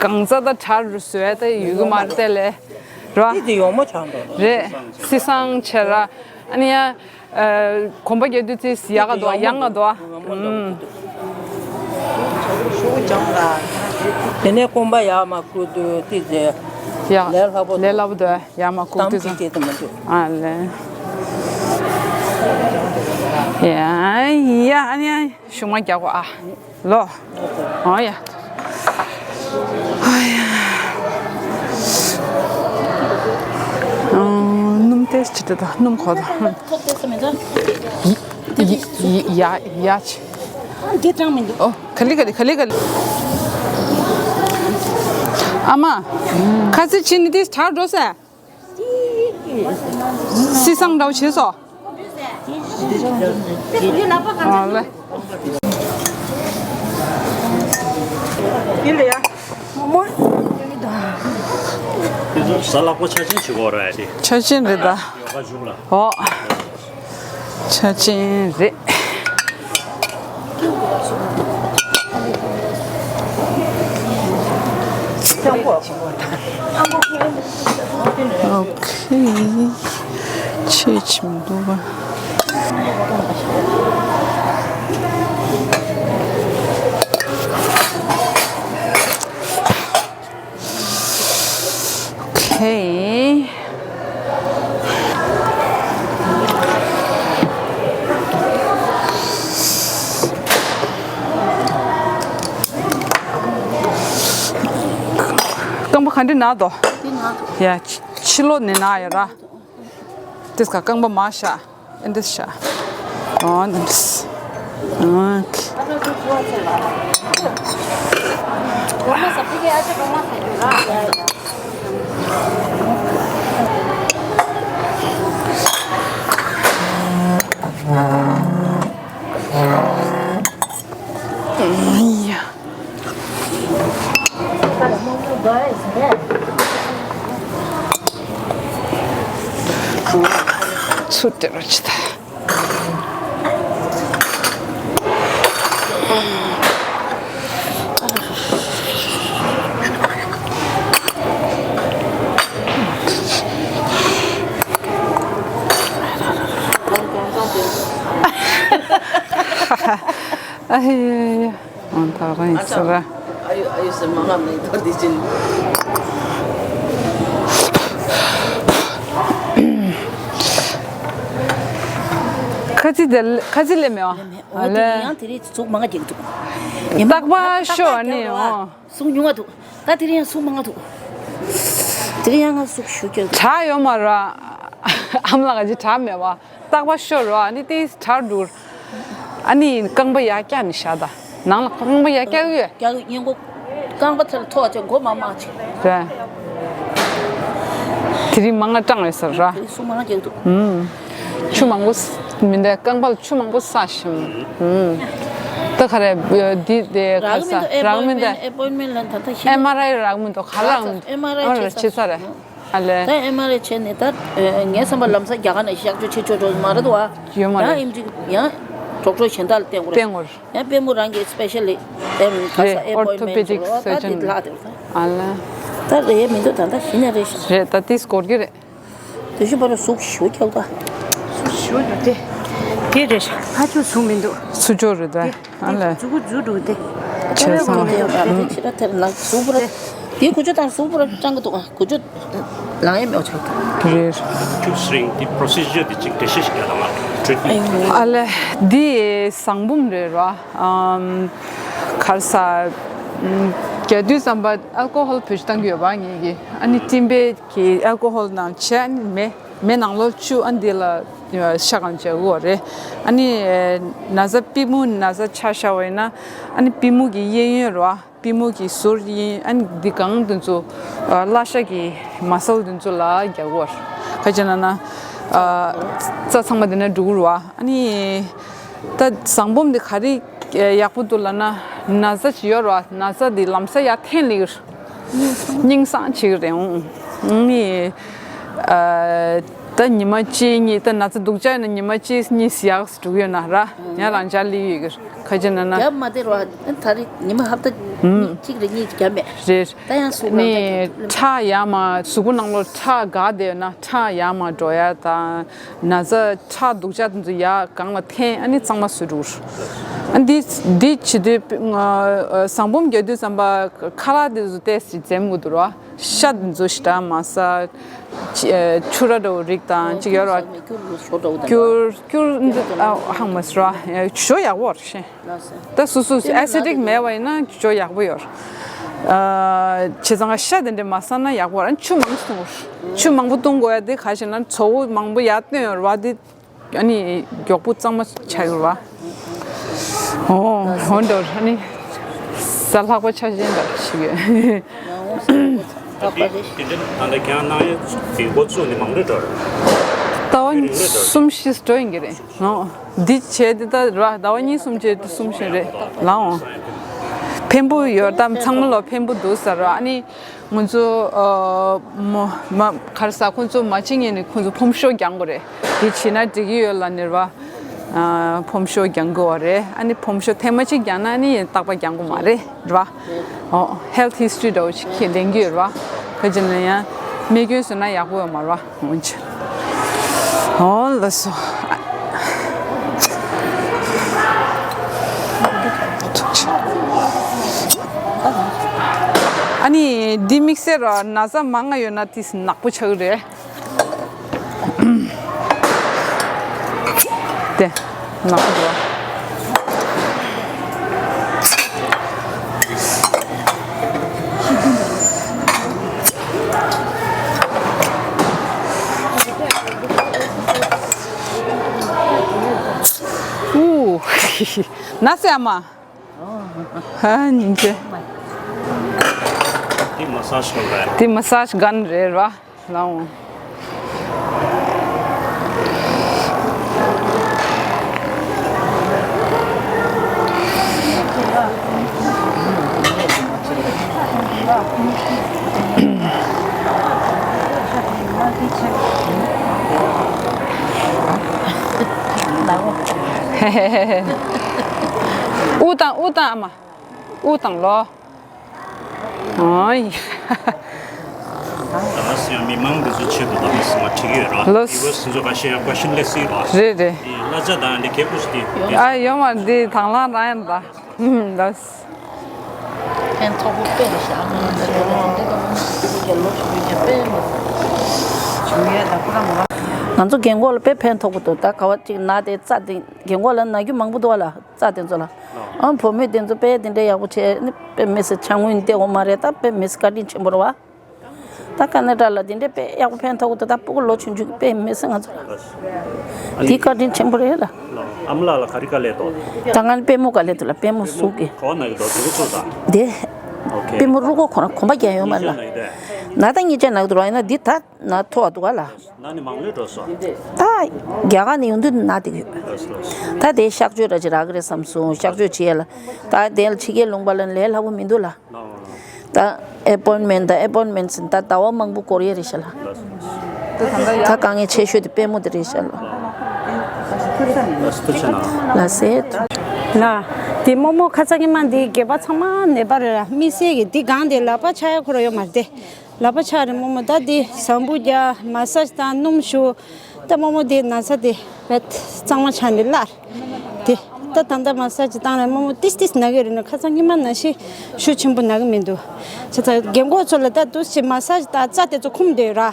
གང་ཚ་ད་དྲག་རུ་བཟོས་ད་ཡོད་གི་མ་རེད་ལས། ར། དེ་དེ་ཡོང་མ་ཆགས་འདུག་རེད། སི་སང་ཆེ་ར། ཨ་ནི་ཡ། གོམ་པ་རྒྱག་དུས་ཚེ་ཡག་ག་འདུག་ཡང་ག་འདུག་དེ་ནས་གོམ་པ་ཡག་མ་བསྐུར་དུས་ཏི་ཙེ། ཡག་ལས་སླ་པོ་ལས་སླ་པོ་འདུག་ཡག་མ་བསྐུར་དུས་ཙམ། ཨ་ལས། ཡ་ཡ་ཨ་ནི་ཡ་ཞུ་མ་རྒྱག་གོ་ཨ། ལོ། ཨོ་ཡ། ཅི་ད་ད་སྣུམ་ཁོ་ད། ཐོབ་ཏེ་ས་མེད་ད། ཡ་ཡ་ཡ་ཆེ། འདི་ཀྲང་མི་འདུག་ཨོ་ག་ལི་ག་ལི་ག་ལི་ག་ལི། ཨ་མ། ཁ་ཚི་ཕྱི་ནི་དེ་གྲག་འགྲོ་ས། སི་སང་འདྲ་བོ་བྱེད་སོ། ཨ་ལེ། ཡིན་ལ་ཡ། ཟ་ལག་པ་ཆ་ཆེན་བྱེད་དགོས་རེད་དེ། ཆ་ཆེན་རེད་ད། ཡོ་ག་བྱུང་ལ། ཨོ། ཆ་ཆེན་རེད། ཨོ་ཁེ། ཆེ་ཆེ་མི་འདུག་ག་ཁེ། རྐང་པ་ག་འདྲ་ན་དོ། འདི་ན་དོ། ཡ། ཕྱི་ལོགས་ནས་ན་ཡོད་ར། དེ་སྐ་རྐང་པ་མ་བཞག་ཨེ་འདྲ་བཞག་ཨོ་འདི་འདྲ། ཨོ་ཁེ། ཨེ་ཡ། ཚུར་སྟེར་རོགས་བྱེད་ད། ཨ་ཧེ་ཡ་ཡ། ཨང་ཐག་རིང་ཟེར་ར། ཨ་ཡོ་ཨ་ཡོ་ཟེར་མ་ང་མེད་དོ་འདི་ཅིན། ཁ་ཚི་དེ་ཁ་ཚི་ལེ་མེ་བ། ཨ་ལེ། ཡང་དེ་རིང་ཟུག་མང་ང་རྒྱག་འདུག་རྟག་པར་ཤོར་ནི་ཨོ། ཟུག་ཉུང་ང་འདུག་ད་དེ་རིང་ཡང་ཟུག་མང་ང་འདུག་དེ་རིང་ཡང་ང་ཟུག་ཞུ་རྒྱུ་འདུག་གྲ་ཡོད་མ་ར། ཨམ་ལགས་ཀྱི་གྲ་མེད་བ། རྟག་པར་ཤོར་རོ། ཨ་ནི་དེ་གྲ་འགྲུར། ཨ་ནི་རྐང་པ་ཡར་བཀྱག་ནས་བཞག་ད། ནང་ལ་རྐང་པ་ཡར་བཀྱག་ཡོད། བཀྱག་ཡོད། སྙིང་པོ། རྐང་པ་ཐལ་ཐོག་ཅེ་མགོ་མ་མ་ཅེ། རེད། དེ་རིང་མང་ང་སྐྲངས་ཡོད་ཟེར་ར། དེ་རིང་ཟུག་མང་ང་རྒྱག་འདུག་ཨུམ། ཆུ་མང་པོ་ས་མི་འདའ་རྐང་པ་ལ་ཆུ་མང་པོ་བསགས་ཤིང་། ཨུམ། ད་ག་རེ་འདི་དེ་ག་ས་རག་མི་འདའ། ཨེ་པོའིན་མེན་ལ་ད་ད་ཤི། ཨེམ་ཨར་ཨའི་རག་མི་འདུག་ག་རག་མི་འདུག་ཨེམ་ཨར་ཨའི་ཨ་རེ་བྱེད་ས་རེད། ཨ་ལེ། ད་ཨེམ་ཨར་ཨའི་བྱས་ནས་ད་ངའི་བསམ་པ་ལམ་སང་རྒྱ་གར་ནས་གཤག་བཅོས་བྱེད་ཆོག་ཆོག་མ་རེད་དོ། ཡོད་མ་རེད། ཡང་ཨེམ་ཆི་ཡང་ཌོག་ཊར་གཞན་དག་ལ་བསྟེན་དགོས་རེད། བསྟེན་དགོས་རེད། ཡང་པུས་མོ་རང་གི་སི་པེ་ཤལ་ལི་ཨེམ་ག་ས་རེད། ཨེ་པོའིན་མེན་ཨོར་ཐོ་པེ་ཌིག་སར་ཇན་ལ་ད་དེ་ལྷག་དེ་ད། ཨ་ལེ། ད་རེད་མི་འདུག་ད་ད་གཞི་ནས་རེད་ཤག་རེད་ད་ཏིས་སྐོར་གི་རེད། དུས་ཤུ་པ་ར་ཟུག་ཞུ་ཀྱག་ད། ཟུག་ཞུ་འདུག་དེ། དེ་རེད་ཤག་ཧ་ཅུ་ཟུག་མི་འདུག་ཚུར་འབྱོར་རེད་ད། ཨ་ལེ། མཛུ་གུ་འཛུལ་འགྲོ་གི་དེ། བྱས་ཙང་། ཁྱོད་ར་ཁྱོད་ར་དེ་ལ་ཟུག་པོ་ར། དེ་དགུ་བཅུ་དང་ཟུག་པོ་ར་སྐྲང་གི་འདུག་དགུ་བཅུ་ལང་ཡས་མེད་ཆགས་འདུག་རེད། ཁྱུག་སི་རིང་དེ་པྲོ་སི་ཇར་དེ་ཅིག་འགྲེལ་བཤད་ཞིག་རྒྱག་དང་ང་ཊི་རི་ཊི་མེན་ཊི། ཨ་ལེ། འདི་ཟངས་བུམ་རེད་ར། ཨམ། ག་རེ་ཟ། ཨམ། རྒྱག་དུས་ཙམ་པ་ཨལ་ཀོ་ཧོལ་བེད་སྤྱོད་བཏང་གི་ཡོད་པ་ངེད་ཀྱིས། ཨ་ནི་སྤྲིན་པའི་གི་ཨལ་ཀོ་ཧོལ་ནང་བྱས་ཨ་ནི་མེ། མེ་ནང་ལོགས་བཅུག་ཨ་འདི་ལ་ཤ་གང་བྱེད་དགོས་རེད། ཨ་ནི་ན་ཚ་པུས་མོ་ན་ཚ་ཆགས་བཞག་པ་ཡིན་ན་ཨ་ནི་པུས་མོ་གི་གཡས་གཡོན་རེད་བ། པུས་མོ་གི་ཟུར་ཡིན་ཨ་ནི་འདི་གང་དེ་ཚོ་བརླག་ཤ་གི་མ་སལ་དེ་ཚོ་ལ་རྒྱག་དགོས་རེད། ག་ཅི་ན་ན་རྩ་ཚང་མ་འདི་ན་འགྲོ་གི་རེད་བ། ཨ་ནི་ད་ཟངས་བུམ་འདི་ག་རེ་ཡག་པོ་འདུག་ལབ་ན་ན་ཚ་ཅིག་ཡོད་རེད་བ། ན་ཚ་འདི་ལམ་སང་ཡར་འཐེན་ལེ་གི་རེད། སྙིང་སངས་བྱེད་ཀྱི་རེད་འོང་། ནི། ཨ། ད་ཉི་མ་གཅིག་གཉིས་ད་ན་ཚ་སྡུག་ཅག་ཡིན་ན་ཉི་མ་གཅིག་གཉིས་ཡག་སུ་འགྲོ་གི་ཡོད་ན་ར། ཡང་རང་འཇགས་སླེབས་ཡོད་ཀྱི་རེད། ག་ཅི་ན་ན། རྒྱབ་མ་བདེ་རོ། ད་རེས་ཉི་མ་ཧབ་ཏ་གཅིག་རེ་གཉིས་རྒྱབ་མེད། རེད། ད་ཡང་ཟུག་རང་ནི་འཇགས་ཀྱི་འདུག་ཁྲག་ཡར་མར་གཟུགས་པོ་ནང་ལོགས་ཁྲག་འགག་བསྡད་ཡོད་ན་ཁྲག་ཡར་མར་འགྲོ་ཡ་དང་། ན་ཚ་ཁྲག་སྡུག་ཅག་དེ་ཚོ་ཡར་སྒང་ལ་འཐེན་ཨ་ནི་གཙང་མ་བཟོ་འགྲོ། ཨ་འདི་འདི་བྱེད་དུས་ཟངས་བུམ་རྒྱག་དུས་ཙམ་པ་ཁ་ལག་དེ་ཚོ་ཏོག་ཙམ་འཛེམ་དགོས་འདུག་ར། ཤ་འདི་ཚོ་ཞེ་དྲག་མ་ཟ། ཅི་ཨ་ཕྱུར་ར་འདྲ་བོ་རིགས་དང་ཅིག་ཡོད་ར། སྐྱུར་ཞོ་འདྲ་བོ་དང་། སྐྱུར་སྐྱུར་འདི་ཨ་ཧང་མ་ཟ་ར། ཞོ་ཡག་པོ་རེད་ཤེ། ད་སོ་སོ་ཨེ་སི་ཌི་ཀི་མེད་པ་ཡིན་ན་ཞོ་ཡག་པོ་ཡོད་རེད། ཨ་བྱས་ཙང་ཤ་དེ་འདྲ་མ་ཟ་ན་ཡག་པོ་རེད། ཆུ་མང་པོ་འཐུང་དགོས་རེད། ཆུ་མང་པོ་འཐུང་དགོས་ཡ་དེ་ག་ཞེ་ན་བཙོག་པ་མང་པོ་ཡར་བཏོན་ཡོད་རེད་བ། དེ་ཨ་ནི་མགྱོགས་པོ་གཙང་མ་ཆགས་ཡོད་རེད་བ། ཨོ་འོ་འདྲ་ཨ་ནི་ཟ་ལྷག་པ་ཆ་ཤས་འདྲ་ཞིག་ཡོད། ད་ལྟ་ཁྱེད་རང་གནང་ཡས་དེ་འགོ་བཙུགས་ནས་མང་ལོས་འགྲོ་རེད། ཟླ་བ་གསུམ་བཞི་འགྲོ་ཡིན་གྱི་རེད། ཨོ་འདི་བྱས་དེ་ད་ར་ཟླ་བ་གཉིས་གསུམ་བྱས་དེ་གསུམ་བཞིན་རེད་ལའོ། ཕན་པོ་ཡོད་ད་ཚང་མ་ལོ་ཕན་པོ་འདུག་ཟེར་ར། ཨ་ནི་ང་ཚོ་ཨ་མ་མ་ག་རེ་ཟ། ཁོང་ཚོ་མ་བྱེད་ཉན་ནས་ཁོང་ཚོ་ཕོམ་ཤོ་རྒྱག་དགོས་རེད། དེ་བྱས་ན་འགྲིག་གི་ཡོད་ལབ་ནས་ར། ཨ་ཕོམ་ཤོ་རྒྱག་དགོས་པ་རེད། ཨ་ནི་ཕོམ་ཤོ་ཐེངས་མ་གཅིག་རྒྱག་ན་ནི་རྟག་པར་རྒྱག་དགོས་མ་རེད་ར། ཨོ་ཧེལ་ཐི་ཧིས་ཊི་རི་འདྲ་བོ་ཞིག་ཁྱེད་ལེན་གྱི་ཡོད་ར། ག་ཅི་ན་ཡང་རྨས་སྐྱོན་བཟོས་ན་ཡག་པོ་ཡོད་མ་ར། འོན་ཅི། ཨོ་ལགས་སོ། ཨ་ནི་འདི་དམིགས་བསལ་ར་ན་ཚ་མང་ང་ཡོད་ན་དེ་ནག་པོ་ཆགས་ཀྱི་རེད། དེ་ནག་པོ་འདུག་བ། ཨུ། ན་ཚ་ཨ་མ། ཧ་ཉིན་ཅེ། དེ་མ་སཱ་ཇི་ག་རེད། དེ་མ་སཱ་ཇི་གན་རེད་ར། ལའོ། ཨུ་དང་ཨུ་དང་ཨ་མ། ཨུ་དང་ལོ། ཨོ་ཡ། ད་ང་སི་ཡང་མི་མང་འདི་ཚོའི་ཆེད་དུ་ད་མི་སི་མ་ཁྲིད་ཀྱི་ཡོད་ར། ལོས། ཡུ་ཨེསི་འདི་ཚོ་ཁ་ཤས་ཡང་ཀོ་ཤིན་ལེ་སི་ཡིན་ར། རེད་རེད། དེ་གླ་ཆ་དང་འདི་གད་ཕུགས་སུ་དེ། ཨ་ཡོང་བ་འདི་དང་བླངས་རང་ཡིན་ད། ལོས། ཕན་ཐོགས་པོ་དཔེ་རེད་ཤག་ཨ་མ་ང་ཚོ་འདི་ག་ལོ་ཆུང་ཡ་དཔེ་མ་ཆུང་ཡ་ད་ཁོ་རང་མ། ང་ཚོ་རྒན་གོག་ལ་དཔེ་ཕན་ཐོགས་པོ་འདུག་ད་ག་བ་ཅིག་ན་དེ་རྩ་དེ་རྒན་གོག་ལ་ན་རྒྱུ་མང་པོ་འདུག་བ་ལ། རྩ་དེ་ཚོ་ལ། ཨང་བུ་མོས་དེ་ཚོ་དཔེ་དེ་འདྲའི་ཡག་པོ་བྱས་ནི་དཔེ་མི་སྲིད་ཆང་ངུན་ཏེ་འོ་མ་རེད། ད་དཔེ་མི་སྲིད་བཀའ་དྲིན་ཆེན་པོ་རེད་བ། ད་ཀ་ན་ཌ་ལ་དེ་འདྲའི་དཔེ་ཡག་པོ་ཕན་ཐོགས་ཀྱི་འདུག་ད་སྤུ་གུ་ལོ་ཆུང་ཆུང་གི་དཔེ་མི་སྲིད་ང་ཚོ་ལ། དེ་བཀའ་དྲིན་ཆེན་པོ་རེད་ལ། ཨ་མ་ལགས་ལ་ག་རེ་དཀའ་ལས་འདུག་ད་ང་ནི་པུས་མོ་དཀའ་ལས་འདུག་ལ། པུས་མོ་ཟུག་གི། ག་བ་ན་གི་འདུག་དེ་ག་ཚོད་དང་། དེ། ཨོ་ཁེ། པུས་མོ་རུས་ཁོག་ཁོ་རང་གོམ་པ་རྒྱག་ཡོད་མ་རེད་ལ། ན་ད་གཉིས་ཆ་ན་གི་འདུག་ར། ཡིན་ན་འདི་ད་ན་མཐོ་བ་འདུག་ག་ལ། ན་ནི་མང་ལོས་འགྲོ་སོང་། ད་རྒྱ་གར་ནས་ཡོང་དུས་ན་དེ་གི་ཡོད། ལགས་སོ་ལགས་སོ། ད་དེ་གཤག་བཅོས་འདྲ་ཅིག་རག་གི་རེད་བསམ་སོང་། གཤག་བཅོས་བྱེད་ཡ་ལ། ད་དེ་ལ་ཕྱི་རྒྱལ་ལུང་པ་ལ་ལས་སླ་པོ་མི་འདུག་ལ། ལགས་སོ་ལགས་སོ། ད་ཨེ་པོན་མེན་ཊི་ད་ཨེ་པོན་མེན་ཊི་ཟེར་ད་ཟླ་བ་མང་པོ་འགོར་ཡ་རེད་ཤག་ལ། ལགས་སོ་ལགས་སོ། ད་དཀའ་ངལ་ཆེ་ཤོས་དེ་པུས་མོ་དེ་རེད་ཤག་ལ། ལགས་སོ་ཐུགས་རྗེ་གནང་། ལགས་སེ། ལ། དེ་རྨོ་མོ་ཁ་སང་ཉི་མ་འདི་སྒལ་པ་ཚང་མ་ནད་པ་རེད་ལ། དམིགས་བསལ་གྱི་འདི་སྒང་དེ་ལག་པ་འཆང་ཡ་ཁོ་རང་ཡོད་མ་རེད་དེ། ལག་པ་འཆང་རེད་རྨོ་མོ། ད་འདི་ཟམ་བུ་རྒྱག་མ་སཱ་ཇི་བཏང་སྣུམ་བྱུག་ད་རྨོ་མོ་འདི་ན་ཚ་དེ་བས་གཙང་མ་ཆགས་ནས་སླར། དེ་ད་ད་ལྟ་མ་སཱ་ཇི་བཏང་ནས་རྨོ་མོ་ཏིས་ཏིས་ན་གི་རེད་ན། ཁ་སང་ཉི་མ་ན་ཤི་ཤུགས་ཆེན་པོ་ན་གི་མི་འདུག་བྱས་ཙང་རྒན་གོག་ཚོ་ལ་ད་འདུག་སེ་མ་སཱ་ཇི་ད་རྩ་དེ་ཚོ་འཁུམ་བསྡད་ཡོད་ར།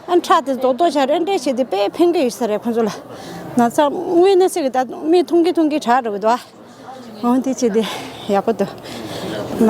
ཨ་ཁྲག་དེ་རྡོག་རྡོག་ཆགས་རེ་འདྲེ་བྱས་ཏེ་དཔེ་ཕན་གི་ཡོད་ས་རེད་ཁོང་ཚོ་ལ། ན་ཚ་དངོས་གནས་ཟེར་གི་ད་མིག་འཐུང་གི་འཐུང་གི་དྲག་འགྲོ་གི་འདུག་ཨ། འོ་དེ་བྱས་ཏེ་ཡག་པོ་འདུག་ལ།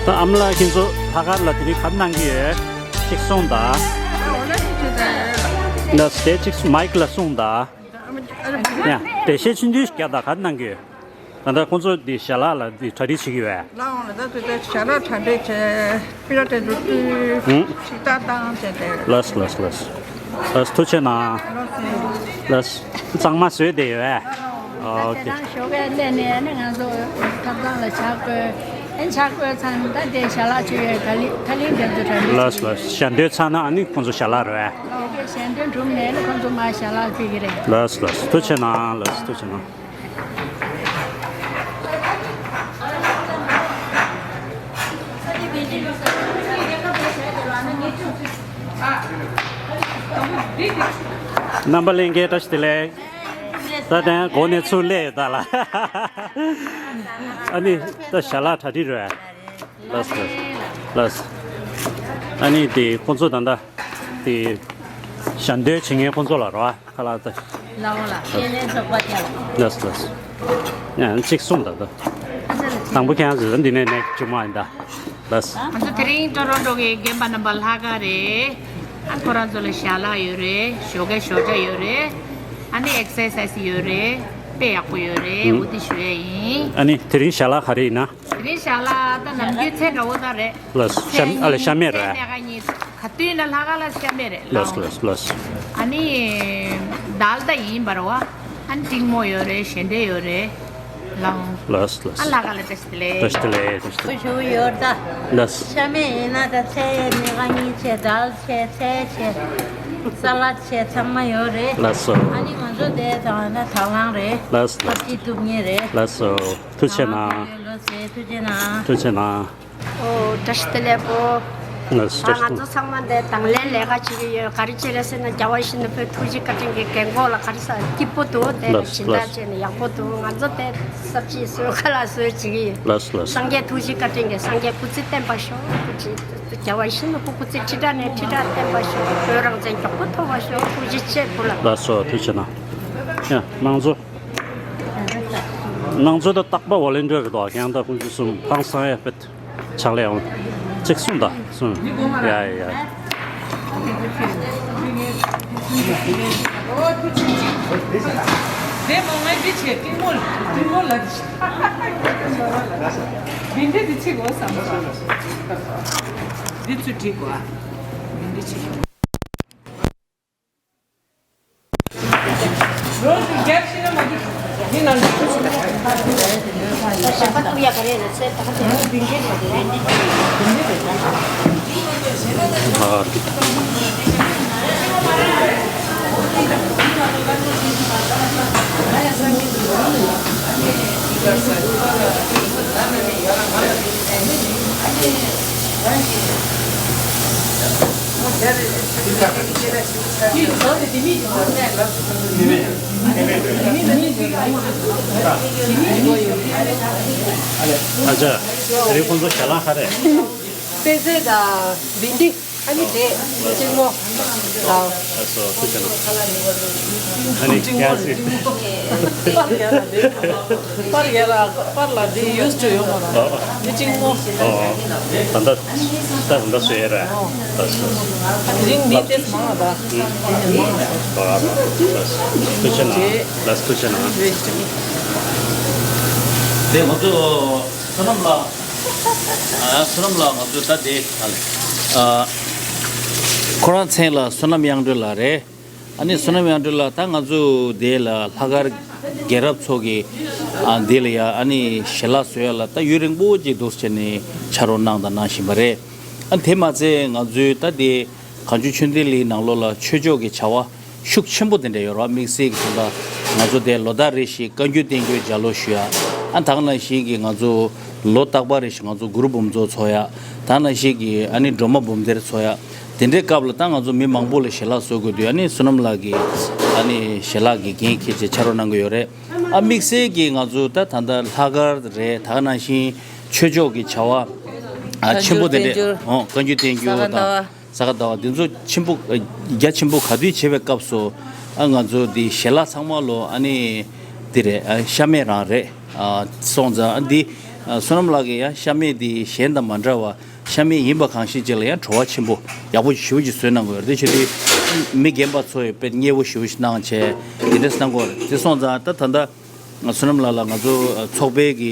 ད་ཨ་མ་ལགས་ཁྱེད་ཚོ་ལྷག་དཀར་ལ་དེ་རིང་ག་རེ་གནང་གི་ཡོད། གཅིག་གསུངས་དང་། ད་དེ་གཅིག་མའིག་ལ་གསུངས་དང་། ཡ་འགྲེལ་བཤད་ཆུང་ཆུང་ཞིག་རྒྱག་དང་། ག་རེ་གནང་གི་ཡོད། ད་ལྟ་ཁོང་ཚོ་འདི་ཞལ་ལག་ལ་འདི་གྲ་སྒྲིག་བྱེད་ཀྱི་ཡོད། ལགས་འོང་ལགས། ད་དུས་ད་ཞལ་ལག་གྲ་སྒྲིག་བྱས། པི་ར་ཏེ་འཛུགས་དུས་ཧུམ། ཞིག་ཏག་བཏང་བྱས་ཏེ། ལགས་ལགས་ལགས། ལགས་ཐུགས་རྗེ་གནང་། ལགས་གཙང་མ་བཟོས་བསྡད་ཡོད། ཨོ་ཁེ། ད་ཞོགས་ཀས་སླེབས་ནས་ནི་ང་ཚོ་ཐབ་ཚང་ལ་ཇ་བསྐོལ། ཨེ་ཇ་བསྐོལ་ཚར་ནས་ད་དེ་ཞལ་ལག་མཆོད་ཡས་ད་ལི་ད་ལིང་དེ་ཚོ་གྲ་སྒྲིག་ལགས་ལགས། ཞལ་འདོན་ཚར་ན་ཨ་ནི་ཁོང་ཚོ་ཞལ་ལག་རེད། ཞལ་འདོན་གྲུབ་ནས་ནི་ཁོང་ཚོ་མར་ཞལ་ལག་ཕུལ་གི་རེད། ལགས་ལགས། ཐུགས་རྗེ་གནང་། ལགས་ཐུགས་རྗེ་གནང་། རྣམ་པ་ལྷན་རྒྱས་བཀྲ་ཤིས་བདེ་ལེགས། ད་དེ་སྒོ་ནས་ཚུར་སླེབས་ཡོད་ད་ལ། ཨ་ནི་ད་ཞལ་ལག་གྲ་སྒྲིག་རེད། ལགས་ལགས་ལགས། ཨ་ནི་དེ་ཁོང་ཚོ་ད་ལྟ་དེ་ཞལ་འདོན་བྱེད་མཁན་ཁོང་ཚོ་ལ་རོ། ཁ་ལག་ད། ལགས་འོང་ལགས། ཁས་ལེན་ཚོགས་པ་ཅན། ལགས་ལགས། ཡང་གཅིག་གསུངས་ད་ད། དང་པོ་ཁྱེད་རང་ཚོ་འདི་ནས་ནས་བཅུག་མ་ཡིན་ད། ལགས། ང་ཚོ་དེ་རིང་ཀྲོ་རོན་ཀྲོ་གི་རྒན་པ་རྣམ་པ་ལྷག་དཀར་རེད། ཨ་ཁོ་རང་ཚོ་ལ་ཞལ་ལག་ཡོད་རེད། ཞོགས་ཀས་ཞོགས་ཇ་ཡོད་རེད། ཨ་ནི་ཨེག་སར་སའི་སི་ཡོད་རེད། དཔེ་ཡག་པོ་ཡོད་རེད། ཨུ་འོ་དེ་ཞུ་ཡས་ཡིན། ཨ་ནི་དེ་རིང་ཞལ་ལག་ག་རེ་ཡིན་ན། དེ་རིང་ཞལ་ལག་ད་ནམ་རྒྱུན་ཚལ་འདྲ་བོ་ད་རེད། ལགས། ཤ་ཨ་ལས་ཤ་མེད་རེད། ནས་ག་གཉིས་ག་དུས་ན་ལྷག་དཀར་ལ་ཤ་མེད་རེད། ལགས་ལགས་ལགས། ཨ་ནི་དཱལ་ད་ཡིན་པ་རེད་བ། ཨ་ནི་ཏིང་མོ་ཡོད་རེད། ཞལ་འདོན་ཡོད་རེད། ལགས། ལགས་ལགས། ཨ་ལྷག་དཀར་ལ་བཀྲ་ཤིས་བདེ་ལེགས། བཀྲ་ཤིས་བདེ་ལེགས། བཀྲ་ཤིས་བདེ་ལེགས། ཞུ་ཡོད་ད། ལགས། ཤ་མེད་ཡིན་ན་ད་ཚལ་ཡོད། ནས་ག་གཉིས་བྱས། དཱལ་བྱས། ཚལ་བྱས། ས་ལད་བྱས། ཚང་མ་ཡོད་རེད། ལགས་སོ། ཨ་ནི་ང་ཚོ་དེ་ད་ད་དང་བླངས་རེད། ལགས་སོ། ཐབས་ཅིག་ཐུབ་ངེས་རེད། ལགས་སོ། ཐུགས་རྗེ་གནང་། ལགས་སོ། ཐུགས་རྗེ་གནང་། ཐུགས་རྗེ་གནང་། ཨོ་བཀྲ་ཤིས་བདེ་ལེགས་པོ། ལགས་སོ། ང་ཚོ་ཚང་མ་འདི་དང་ལེན་ལས་ཀ་བྱེད་ཀྱི་ཡོད། ག་རེ་བྱེད་རེད་ཟེར་ན། རྒྱལ་བ་ཡིད་བཞིན་ནོར་བུའི་ཐུགས་རྗེ་བཀའ་དྲིན་གྱིས་རྒན་གོག་ལ་ག་རེ་ཟ་སྐྱིད་པོ་འདུག་དེ་ལ་ལགས་སོ། སྦྱིན་བདག་ལགས་སོ། བྱས་ནས་ཡག་པོ་འདུག་ང་ཚོ་དེ་ས་བྱི་བཟོས་ཁ་ལག་བཟོས་བྱེད་ཀྱི་ཡོད། ལགས་སོ། ལགས་སོ། སངས་རྒྱས་ཐུགས་རྗེ་བཀའ་དྲིན་གྱིས་སངས་རྒྱས་སྐུ་ཚེ་བརྟན་པར་ཤོག་སྐུ་ཚེ། རྒྱལ་བ་ཡིད་བཞིན་ནོར་བུ་སྐུ་ཚེ་ཁྲི་ཕྲག་ནས་ཁྲི་ཕྲག་བརྟན་པར་ཤོག་བོད་རང་བཙན་མགྱོགས་པོ་ཐོབ་པར་ཤོག་ཐུགས་རྗེ་ཆེ་བུ་ལ། ལགས་སོ། ཐུགས་རྗེ་གནང་། ཡ་དམངས་གཙོ། དམངས་གཙོ་ད་རྟག་པ་ཝོ་ལན་ཊི་ཡར་རེད་དོ། ཁྱེད་རང་ད་ཁོང་ཚོ་གསུམ་ཕངས་སང་ཡ་པེད་ཕྱག་ལས་འོང་། གཅིག་གསུངས་དང་གསུངས། ཡ་ཡ་ཡ། དེ་མ་ང་འདི་བྱས་ཏིང་མོ་ལ་ཏིང་མོ་ལ་འདི་བྱས། འདི་འདྲ་འདི་ཚིག་འོ་བསམ་སོང་། འདི་ཚུར་བྲིས་དགོས་ཨ། འདི་འདྲ་བྱས། ཨ་ཅག་དེ་རིང་ཁོང་ཚོ་ཞལ་ལག་ག་རེ། པད་ཚལ་དང་བིན་ཌི། ཨ་ནི་དེ་གཅིག་མོ། ལགས། ལགས་སོ། ཐུགས་རྗེ་གནང་། ཨ་ནི་ཀྱང་སྲིད། པར་ཡ་ལ་པར་ལ་འདི་ཡུས་ཊུ་ཡོད་མ་རེད། འདི་གཅིག་མོ། ཨོ། ད་ལྟ་ད་ད་ལྟ་བཟོས་ཡ་རེད། ལགས་སོ། ཨ་དེ་རིང་མི་ཏེས་མང་བ། ཨ་ལགས་སོ། ཐུགས་རྗེ་གནང་། ལགས་སོ། ཐུགས་རྗེ་གནང་། དེ་ང་ཚོ་བསོད་ནམས་ལགས། ཨ་བསོད་ནམས་ལགས། ང་ཚོ་ད་དེ་ཨ་ལས་ཨ་ཁོ་རང་མཚན་ལ་བསོད་ནམས་དབྱངས་སྒྲོན་ལགས་རེད། ཨ་ནི་བསོད་ནམས་དབྱངས་སྒྲོན་ལགས། ད་ང་ཚོ་དེ་ལ་ལྷག་དཀར་ རྒྱལ་རབས་ཚོ་གི་ཨ་འདི་ལ་ཡ་ཨ་ནི་ཞལ་ལག་བཟོ་ཡ་ལ་ད་ཡུན་རིང་པོ་ཅིག་འདུག་བྱས་ནས་ཕྱག་རོགས་གནང་དང་གནང་བཞིན་པ་རེད། ཨ་དེ་མ་ཚད་ང་ཚོའི་ད་དེ་གངས་ལྗོངས་ཆོས་ལྡན་གླིང་ནང་ལོགས་ལ་ཆོས་ཕྱོགས་ཀྱི་བྱ་བ་ཤུགས་ཆེན་པོ་དེ་འདྲ་ཡོད་རེད་བ། དམིགས་བསལ་གྱི་ད་ལྟ་ང་ཚོ་དེ་ལོ་ལྟར་རེ་བཞིན་བཀའ་འགྱུར་བསྟན་འགྱུར་ལྗགས་ཀློག་ཞུ་ཡ། ཨ་ད་ག་ནང་བཞིན་གྱི་ང་ཚོ་ལོ་རྟག་པར་རེ་བཞིན་ང་ཚོ་གུ་རུ་འབུམ་ཚོགས་ཚོགས་ཡ། ད་ག་ནང་བཞིན་གྱི་ཨ་ནི་སྒྲོལ་མ་འབུམ་སྡེར་ཚོགས་ཡ། དེ་འདྲའི་སྐབས་ལ་ད་ང་ཚོ་མི་མང་པོ་ལ་ཞལ་ལག་བཟོ་དགོས་དུས་ཨ་ནི་བསོད་ནམས་ལགས་ཀྱིས་ཨ་ནི་ཞལ་ལག་གི་འགན་འཁྱེར་བྱས་ཕྱག་རོགས་གནང་གི་ཡོད་རེད། ཨ་དམིགས་བསལ་གྱིས་ང་ཚོ་ད་ད་ལྟ་ལྷག་དཀར་རེད། ད་ག་ནང་བཞིན་ཆོས་ཕྱོགས་ཀྱི་བྱ་བ་ཨ་ཆེན་པོ་དེ་འདྲས་ཨོ་བཀའ་འགྱུར་བསྟན་འགྱུར་དང་ས་ག་ཟླ་བ་འདི་ཚོ་ཆེན་པོ་ཨ་རྒྱ་ཆེན་པོ་ག་དུས་བྱེད་པའི་སྐབས་སུ་ཨ་ང་ཚོ་འདི་ཞལ་ལག་ཚང་མ་ལོ་ཨ་ནི་འདི་རེད། ཨ་ཤ་མེད་རང་རེད། ཨ་སོང་ཙང་ཨ་འདི་ཨ་བསོད་ནམས་ལགས་ཀྱིས་ཡང་ཤ་མེད་འདི་གཞན་དང་མ་འདྲ་བ། ཤ་མེད་ཡིན་པ་གང་ཞིག་ཅིག་ལ་ཡང་བྲོ་བ་ཆེན་པོ་ཡག་པོ་ཞེ་པོ་ཅིག་བཟོས་གནང་དགོས་རེད། དེ་བྱས་དུས་མི་རྒན་པ་ཚོ་ཡི་དཔེ་མཉེས་པོ་ཞེ་པོ་ཞིག་གནང་བྱས་དེ་འདྲས་གནང་དགོས་རེད། དེ་སོང་ཙང་ད་ད་ལྟ་བསོད་ནམས་ལགས་ལ་ང་ཚོ་ཚོགས་པའི་གི་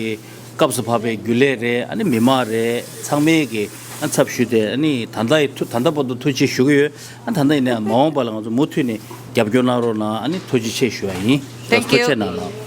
སྐབས་སུ་བབས་པའི་རྒྱུན་ལས་རེད། ཨ་ནི་མི་མང་རེད། ཚང་མས་གི་ཨ་ཚབ་ཞུས་ཏེ་ཨ་ནི་ད་ལྟ་ཡི་ཐུ་ད་ལྟ་བར་དུ་ཐུགས་རྗེ་ཞུ་གི་ཡོད། ཨ་ད་ལྟ་ཡིན་ནའང་མ་འོངས་པ་ལ་ང་ཚོ་མུ་མཐུད་ནས་རྒྱབ་སྐྱོར་གནང་རོགས་གནང་། ཨ་ནི་ཐུགས་རྗེ་ཆེ་ཞུ་བ་ཡིན། Thank you. ཐུགས་རྗེ་གནང་ལགས།